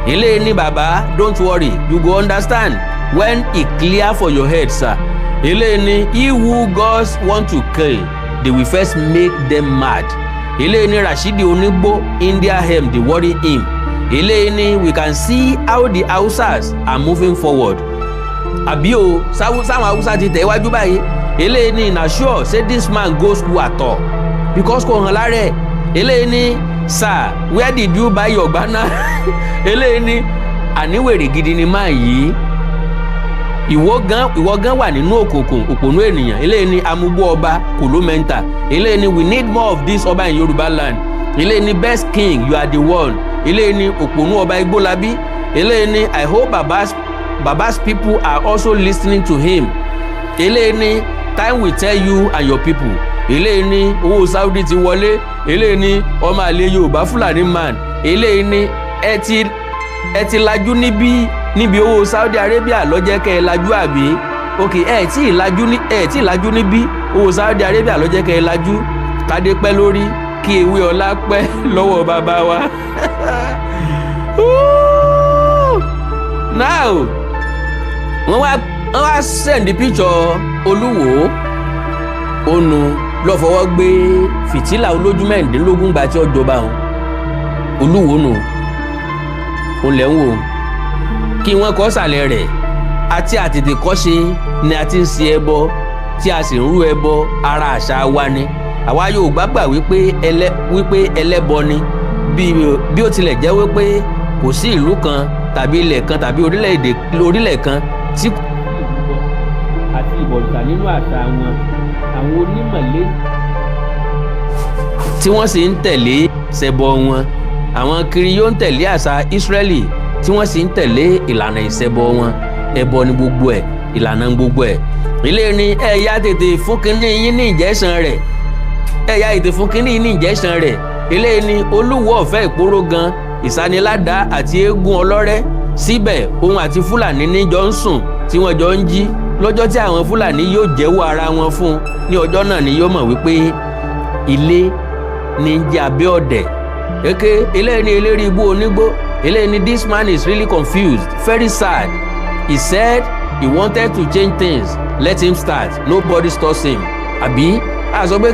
Eléyìí ní baba, don't worry, you go understand when e clear for your head, sir. Eléyìí ní he who gods want to kill, they will first make them mad. Eléyìí ní Rashidi onígbó, India hemp dey worry him. Eléyìí ní we can see how the Hausas are moving forward. Àbí o, sáwọn Hausa ti tẹ̀ wájú báyìí. Eléyìí ní na sure say this man go school at all, because kò hàn lára ẹ̀. Eléyìí ní Sir, where did you buy your gbana? Eléyìí ni àníwèrè gidi ni máa yìí. Ìwọ gan, ìwọ gan wà nínú òkùnkùn, òpònú ènìyàn. Eléyìí ni amúgbó ọba kòlómẹ́ntà. Eléyìí ni we need more of this ọba in Yorùbá land. Eléyìí ni best king, you are the one. Eléyìí ni òpònú ọba Igbólabí. Eléyìí ni I hope baba's people are also listening to him. Eléyìí ni time will tell you and your people. Eléyìí ni owó Saudi ti wọlé. Eléyìí ni ọmọ àlè Yorùbá Fúlàní man. Eléyìí ni ẹ ti lajú níbi owó Saudi Arabia lọ́jẹ́ kẹ́ ẹ lajú àbí? Ok, ẹ tí ì lajú níbí, owó Saudi Arabia lọ́jẹ́ kẹ́ ẹ lajú. Kádé pẹ́ lórí, kí ewé ọlá pẹ́ lọ́wọ́ bàbá wa. Ooh! Now wọ́n wá send picture Olúwo ònu lọ́ fọwọ́ gbé fìtílà olójú 16 gba tí ó jọba òun. Olúwo nù òun lẹ̀ ń wò kí wọ́n kọ́ sàlẹ̀ rẹ̀ àti àtètèkọ́ṣe ni a ti ń ṣe ẹbọ tí a sì ń rú ẹbọ. Ara àṣà wa ni. Àwa Yorùbá gbà wípé ẹlẹ́bọ ni. Bí ó tilẹ̀ jẹ́ wípé kò sí ìlú kan tàbí ilẹ̀ kan tàbí orílẹ̀-èdè orílẹ̀ kan tí kò àti ìbọ̀rìṣà nínú àṣà wọn, àwọn onímọ̀lé tí wọ́n sì ń tẹ̀lé ṣẹbọ wọn, àwọn kiri yóò ń tẹ̀lé àṣà Ísírẹ́lì tí wọ́n sì ń tẹ̀lé ìlànà ìṣẹbọ wọn. Ẹbọ ni gbogbo ẹ̀, ìlànà gbogbo ẹ̀. Ilé ni ẹ yá tètè fún kínní yín ní ìjẹ́sàn rẹ̀, ẹ yá tètè fún kínní yín ní ìjẹ́sàn rẹ̀. Ilé ni Olúwo ọ̀fẹ́ ìpóró gan ìsaniládàá àti eégún ọlọ́rẹ́. Síbẹ̀ òun àti Fúlàní níjọ ń sùn tí wọ́n jọ ń jí. Lọ́jọ́ tí àwọn Fúlàní yóò jẹ́wọ́ ara wọn fún un, ní ọjọ́ náà ni yóò mọ̀ wípé ilé ní ń jẹ́ abẹ́ ọ̀dẹ̀ eke. Eléyìí ni eléré ibú onígbó. Eléyìí ni this man is really confused, very sad. He said he wanted to change things. Let him start, nobody stops him. Àbí a sọ pé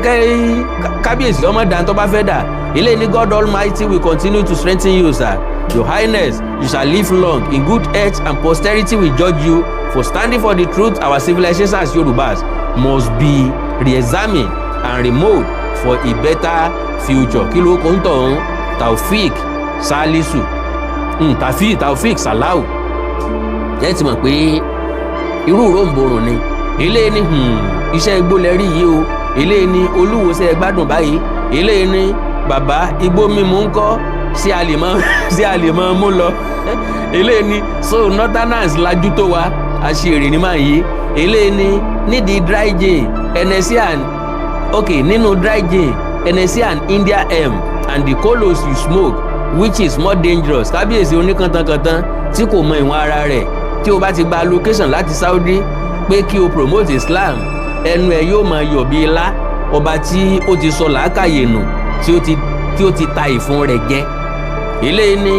kábíyèsí ọmọ dàn tó bá fẹ́ dà. Eléyìí ni God Almighty will continue to strengthen you, sir. Your Highness, you shall live long in good health and posterity will judge you for standing for the truth. Our civilization as Yorubas must be re-examined and removed for a better future. Kí ló kó ń tọ̀ ń Taofik Salisu, Taofik Salau. Ẹ ti mọ̀ pé irú ròǹbòrùn ni. Eléyìí ni iṣẹ́ igbó lẹ rí yìí o. Eléyìí ni Olúwo ṣe é gbádùn báyìí. Eléyìí ni bàbá igbó mímu ń kọ́ sí a lè mọ mú lọ. Eléyìí ni so northerners lajú tó wa, àṣìírí ni máa yí. Eléyìí ni nídìí dry gin, Hennessy and ok, nínú dry gin, Hennessy and India hemp and the colos you smoke, which is more dangerous? Kábíyèsí oníkantankantan tí kò mọ ìwọ̀n ara rẹ̀, tí o bá ti gba allocation láti Saudi pé kí o promote Islam, ẹnu ẹ yóò máa yọ̀ bí ilá. Ọba tí ó ti sọ làákàyè nù, tí ó ti ta ìfun rẹ̀ jẹ. Eléyìí ni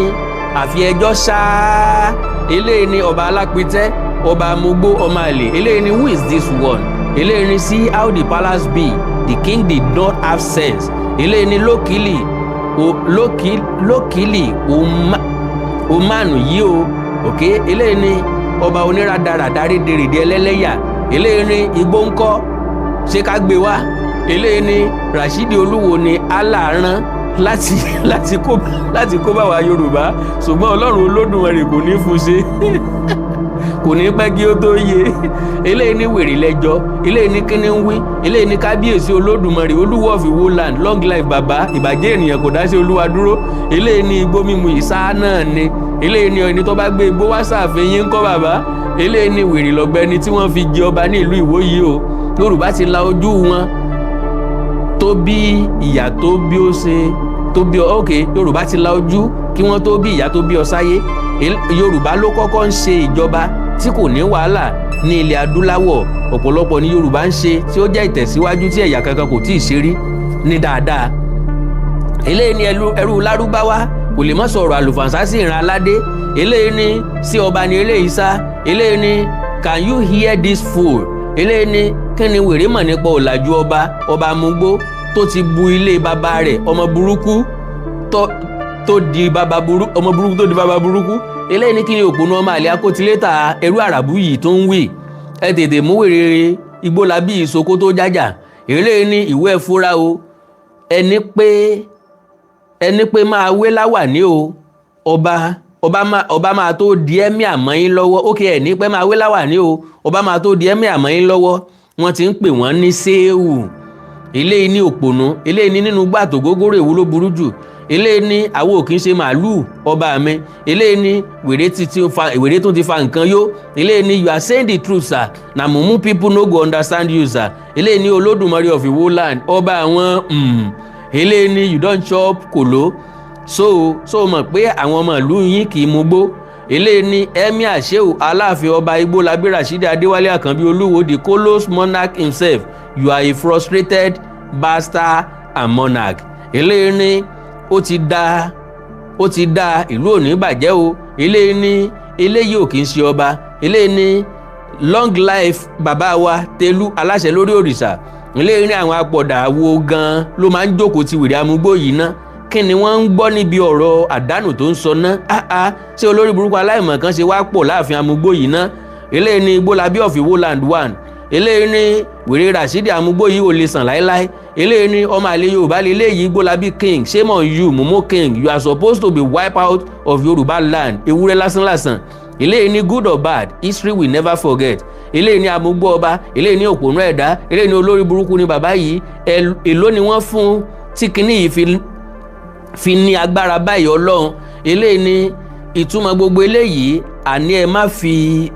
àfi ẹjọ́ ṣáá. Eléyìí ni ọba alápítẹ́, ọba amúgbó, ọmọ àlè. Eléyìí ni who is this one? Eléyìí ni see how the palace be, the king did not have sense. Eléyìí ni lókìlì o lókìlì omanu yìí o. Ok, eléyìí ni ọba oníradàradà rédèrèdè ẹlẹ́lẹ́yà. Eléyìí ni igbó ńkọ́, ṣé ká gbé wá? Eléyìí ni Rashidi Olúwo ni Allah rán láti kó bá wa Yorùbá, ṣùgbọ́n Ọlọ́run Olódùmarè kò ní fún ṣe, kò ní pẹ́ kí ó tó yé. Eléyìí ní wèrè lẹ́jọ́. Eléyìí ní kíní ń wí. Eléyìí ní kábíyèsí Olódùmarè, Olúwo of Ìwó land, long life bàbá. Ìbàjẹ́ ènìyàn kò dá sí Olúwa dúró. Eléyìí ní igbó mímu ìsá náà ni. Eléyìí ní ẹni tó bá gbé igbó wá sàfihàn yín kọ́ bàbá. Eléyìí ní wèrè lọ́gbẹ́ni tí wọ́n fi jẹ ọba ní ìlú Ìwó yìí o. Yorùbá ti la ojú wọn tó bí ìyá tó bí ó ṣe tó bí ọ. Ok, Yorùbá ti la ojú kí wọ́n tó bí ìyá tó bí ọ sáyé. Yorùbá ló kọ́kọ́ ń ṣe ìjọba tí kò ní wàhálà ní ilẹ̀ adúláwọ̀. Ọ̀pọ̀lọpọ̀ ní Yorùbá ń ṣe tí ó jẹ́ ìtẹ̀síwájú tí ẹ̀yà kankan kò tíì ṣe rí ní dáadáa. Eléyìí ni ẹrú lárúbáwá kò lè má sọ̀rọ̀ àlùfànṣá sí ìran aládé. Eléyìí ni sí ọba ni eléyìí sá. Eléyìí ni can you hear this fool? Eléyìí ni kí ni wèrè mọ̀ nípa ọ̀làjú ọba? Ọba amúgbó tó ti bu ilé bàbá rẹ̀, ọmọ burúkú tó di bàbá burúkú, ọmọ burúkú tó di bàbá burúkú. Eléyìí ní kí ni òpònú ọmọ àlè akótilétà ẹrú àràbù yìí tó ń wì? Ẹ tètè mú wèrè Igbólabí ìsoko tó jájà. Eléyìí ní ìwé ẹ̀fúra o. Ẹni pé Ẹni pé máa wé láwàní o, ọba ọba máa ọba máa tó di emir mọ́ yín lọ́wọ́. Ókè, ẹ̀ ní pé máa wé láwàní o, ọba máa tó di emir mọ́ yín lọ́wọ́. Wọ́n ti ń pè wọ́n ní séèwù. Eléyìí ní òpònú. Eléyìí ní nínú gbàtò gógóró, èwo ló burú jù? Eléyìí ní àwọn ò kì í ṣe màálùú ọba mi. Eléyìí ní wèrè ti ti fa, wèrè tó ti fa nǹkan yó. Eléyìí ní, "You are saying the truth, sir. Na mumu people no go understand you, sir." Eléyìí ní Olódùmarè of Iwo land, ọba àwọn. Eléyìí ní, "You don chop kòló." So mọ̀ pé àwọn ọmọ ìlú yín kì í mugbó. Eléyìí ní Emir Sheu Aláàfin Ọba Igbólabí Rasheed Adéwálé Àkànbí Olúwo, the kolos monarch himself, you are a frustrated bastard and monarch. Eléyìí ní ó ti dá, ó ti dá, ìlú ò ní bàjẹ́ o. Eléyìí ní eléyìí ò kì í ṣe ọba. Eléyìí ní long life bàbá wa Tẹ̀lú aláṣẹ lórí òrìṣà. Eléyìí ní àwọn apọ̀dà wo gan ló máa ń jókòó ti wèrè amúgbó yìí ná? Kí ni wọ́n ń gbọ́ níbi ọ̀rọ̀ àdánù tó ń sọ ná? Áá, ṣé olórí burúkú aláìmọ̀ kan ṣe wá pọ̀ láàfin amúgbó yìí ná? Eléyìí ní Igbólabí of Iwo land one. Eléyìí ní wèrè Rasheed amúgbó yìí ò lè sàn láéláé. Eléyìí ní ọmọ àlè Yorùbá lélẹ́yìí. Igbólabí king, shame on you. Mumu king, you are supposed to be wipe out of Yorùbá land. Ewúrẹ́ lásánlàsàn. Eléyìí ní good or bad, history will never forget. Eléyìí ní amúgbó ọba. Eléyìí ní òpònú ẹ̀dá. Eléyìí ní olórí burúkú ni bàbá yìí. Èló ni wọ́n fún tí kinní yìí fi ní agbára báyìí? Ọlọ́run. Eléyìí ní ìtumọ̀ gbogbo eléyìí, àní ẹ má fi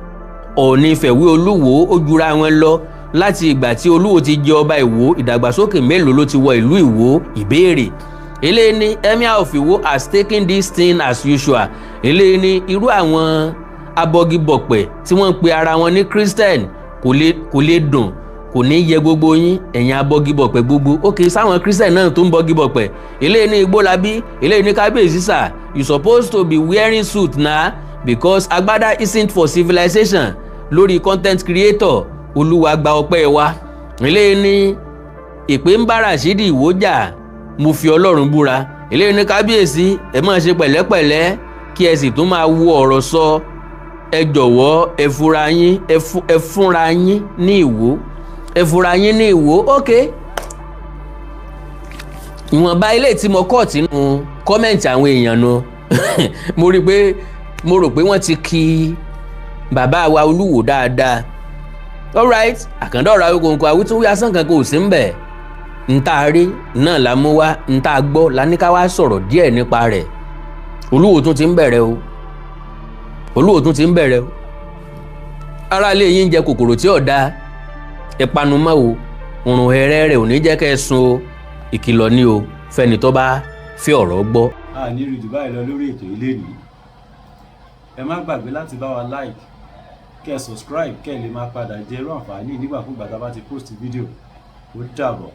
Ọ̀ọ̀ni fẹ̀wé Olúwo, ó jura wọn lọ. Láti ìgbà tí Olúwo ti jẹ ọba Ìwó, ìdàgbàsókè mélòó ló ti wọ ìlú Ìwó? Ìbéèrè. Eléyìí ní Emir of Ìwó has taken this thing as usual. Eléyìí ní irú àwọn abọgibọ̀pẹ̀ tí wọ́n ń pe ara wọn ní Christian, kò lè dùn, kò ní yẹ gbogbo yín, ẹ̀yin abọgibọ̀pẹ̀ gbogbo. Ókè sáwọn Christian náà tó ń bọgibọ̀pẹ̀. Eléyìí ní Igbólabí. Eléyìí ní kábíyèsí sir, you supposed to be wearing suit na, because agbada isn't for civilization. Lórí content creator, Olúwa gba ọpẹ́ wa. Eléyìí ní ìpè ń bá Rasheed Ìwó jà, mo fi Ọlọ́run búra. Eléyìí ní kábíyèsí, ẹ máa ṣe pẹ̀lẹ́pẹ̀lẹ́, kí ẹ sì tún máa wo ọ̀rọ̀ sọ. Ẹ jọ̀wọ́, ẹ fura yín, ẹ fúnra yín ní Ìwó, ẹ fura yín ní Ìwó. Ok, ìwọ̀nba ilé tí mo kọ́ tínú comment àwọn èèyàn nu. Mo rí i pé mo rò pé wọ́n ti kí bàbá wa Olúwo dáadáa. Alright, àkàndá ọ̀rọ̀ Awíkonko, àwítúnwí asán kan kò sí ń bẹ̀. Ń tá a rí náà la mú wá, ń tá a gbọ́ la ní ká wá sọ̀rọ̀ díẹ̀ nípa rẹ̀. Olúwo tún ti ń bẹ̀rẹ̀ o, Olúwo tún ti ń bẹ̀rẹ̀ o. Ará ilé yín ń jẹ kòkòrò tí ò dáa, ìpanumọ́ o. Òrùn ẹ̀rẹ́ rẹ̀ ò ní jẹ́ kẹ́ ẹ sun o. Ìkìlọ̀ ni o fẹ́ni tó bá fi ọ̀rọ̀ gbọ́. A ní rí jù báyìí lọ lórí ètò ilé ní. Ẹ má gbàgbé láti bá wa like, kẹ́ ẹ subscribe, kẹ́ ẹ lè máa padà jẹ irú àǹfààní nígbàkúgbà tá a bá ti post fídíò. Ó dàbọ̀.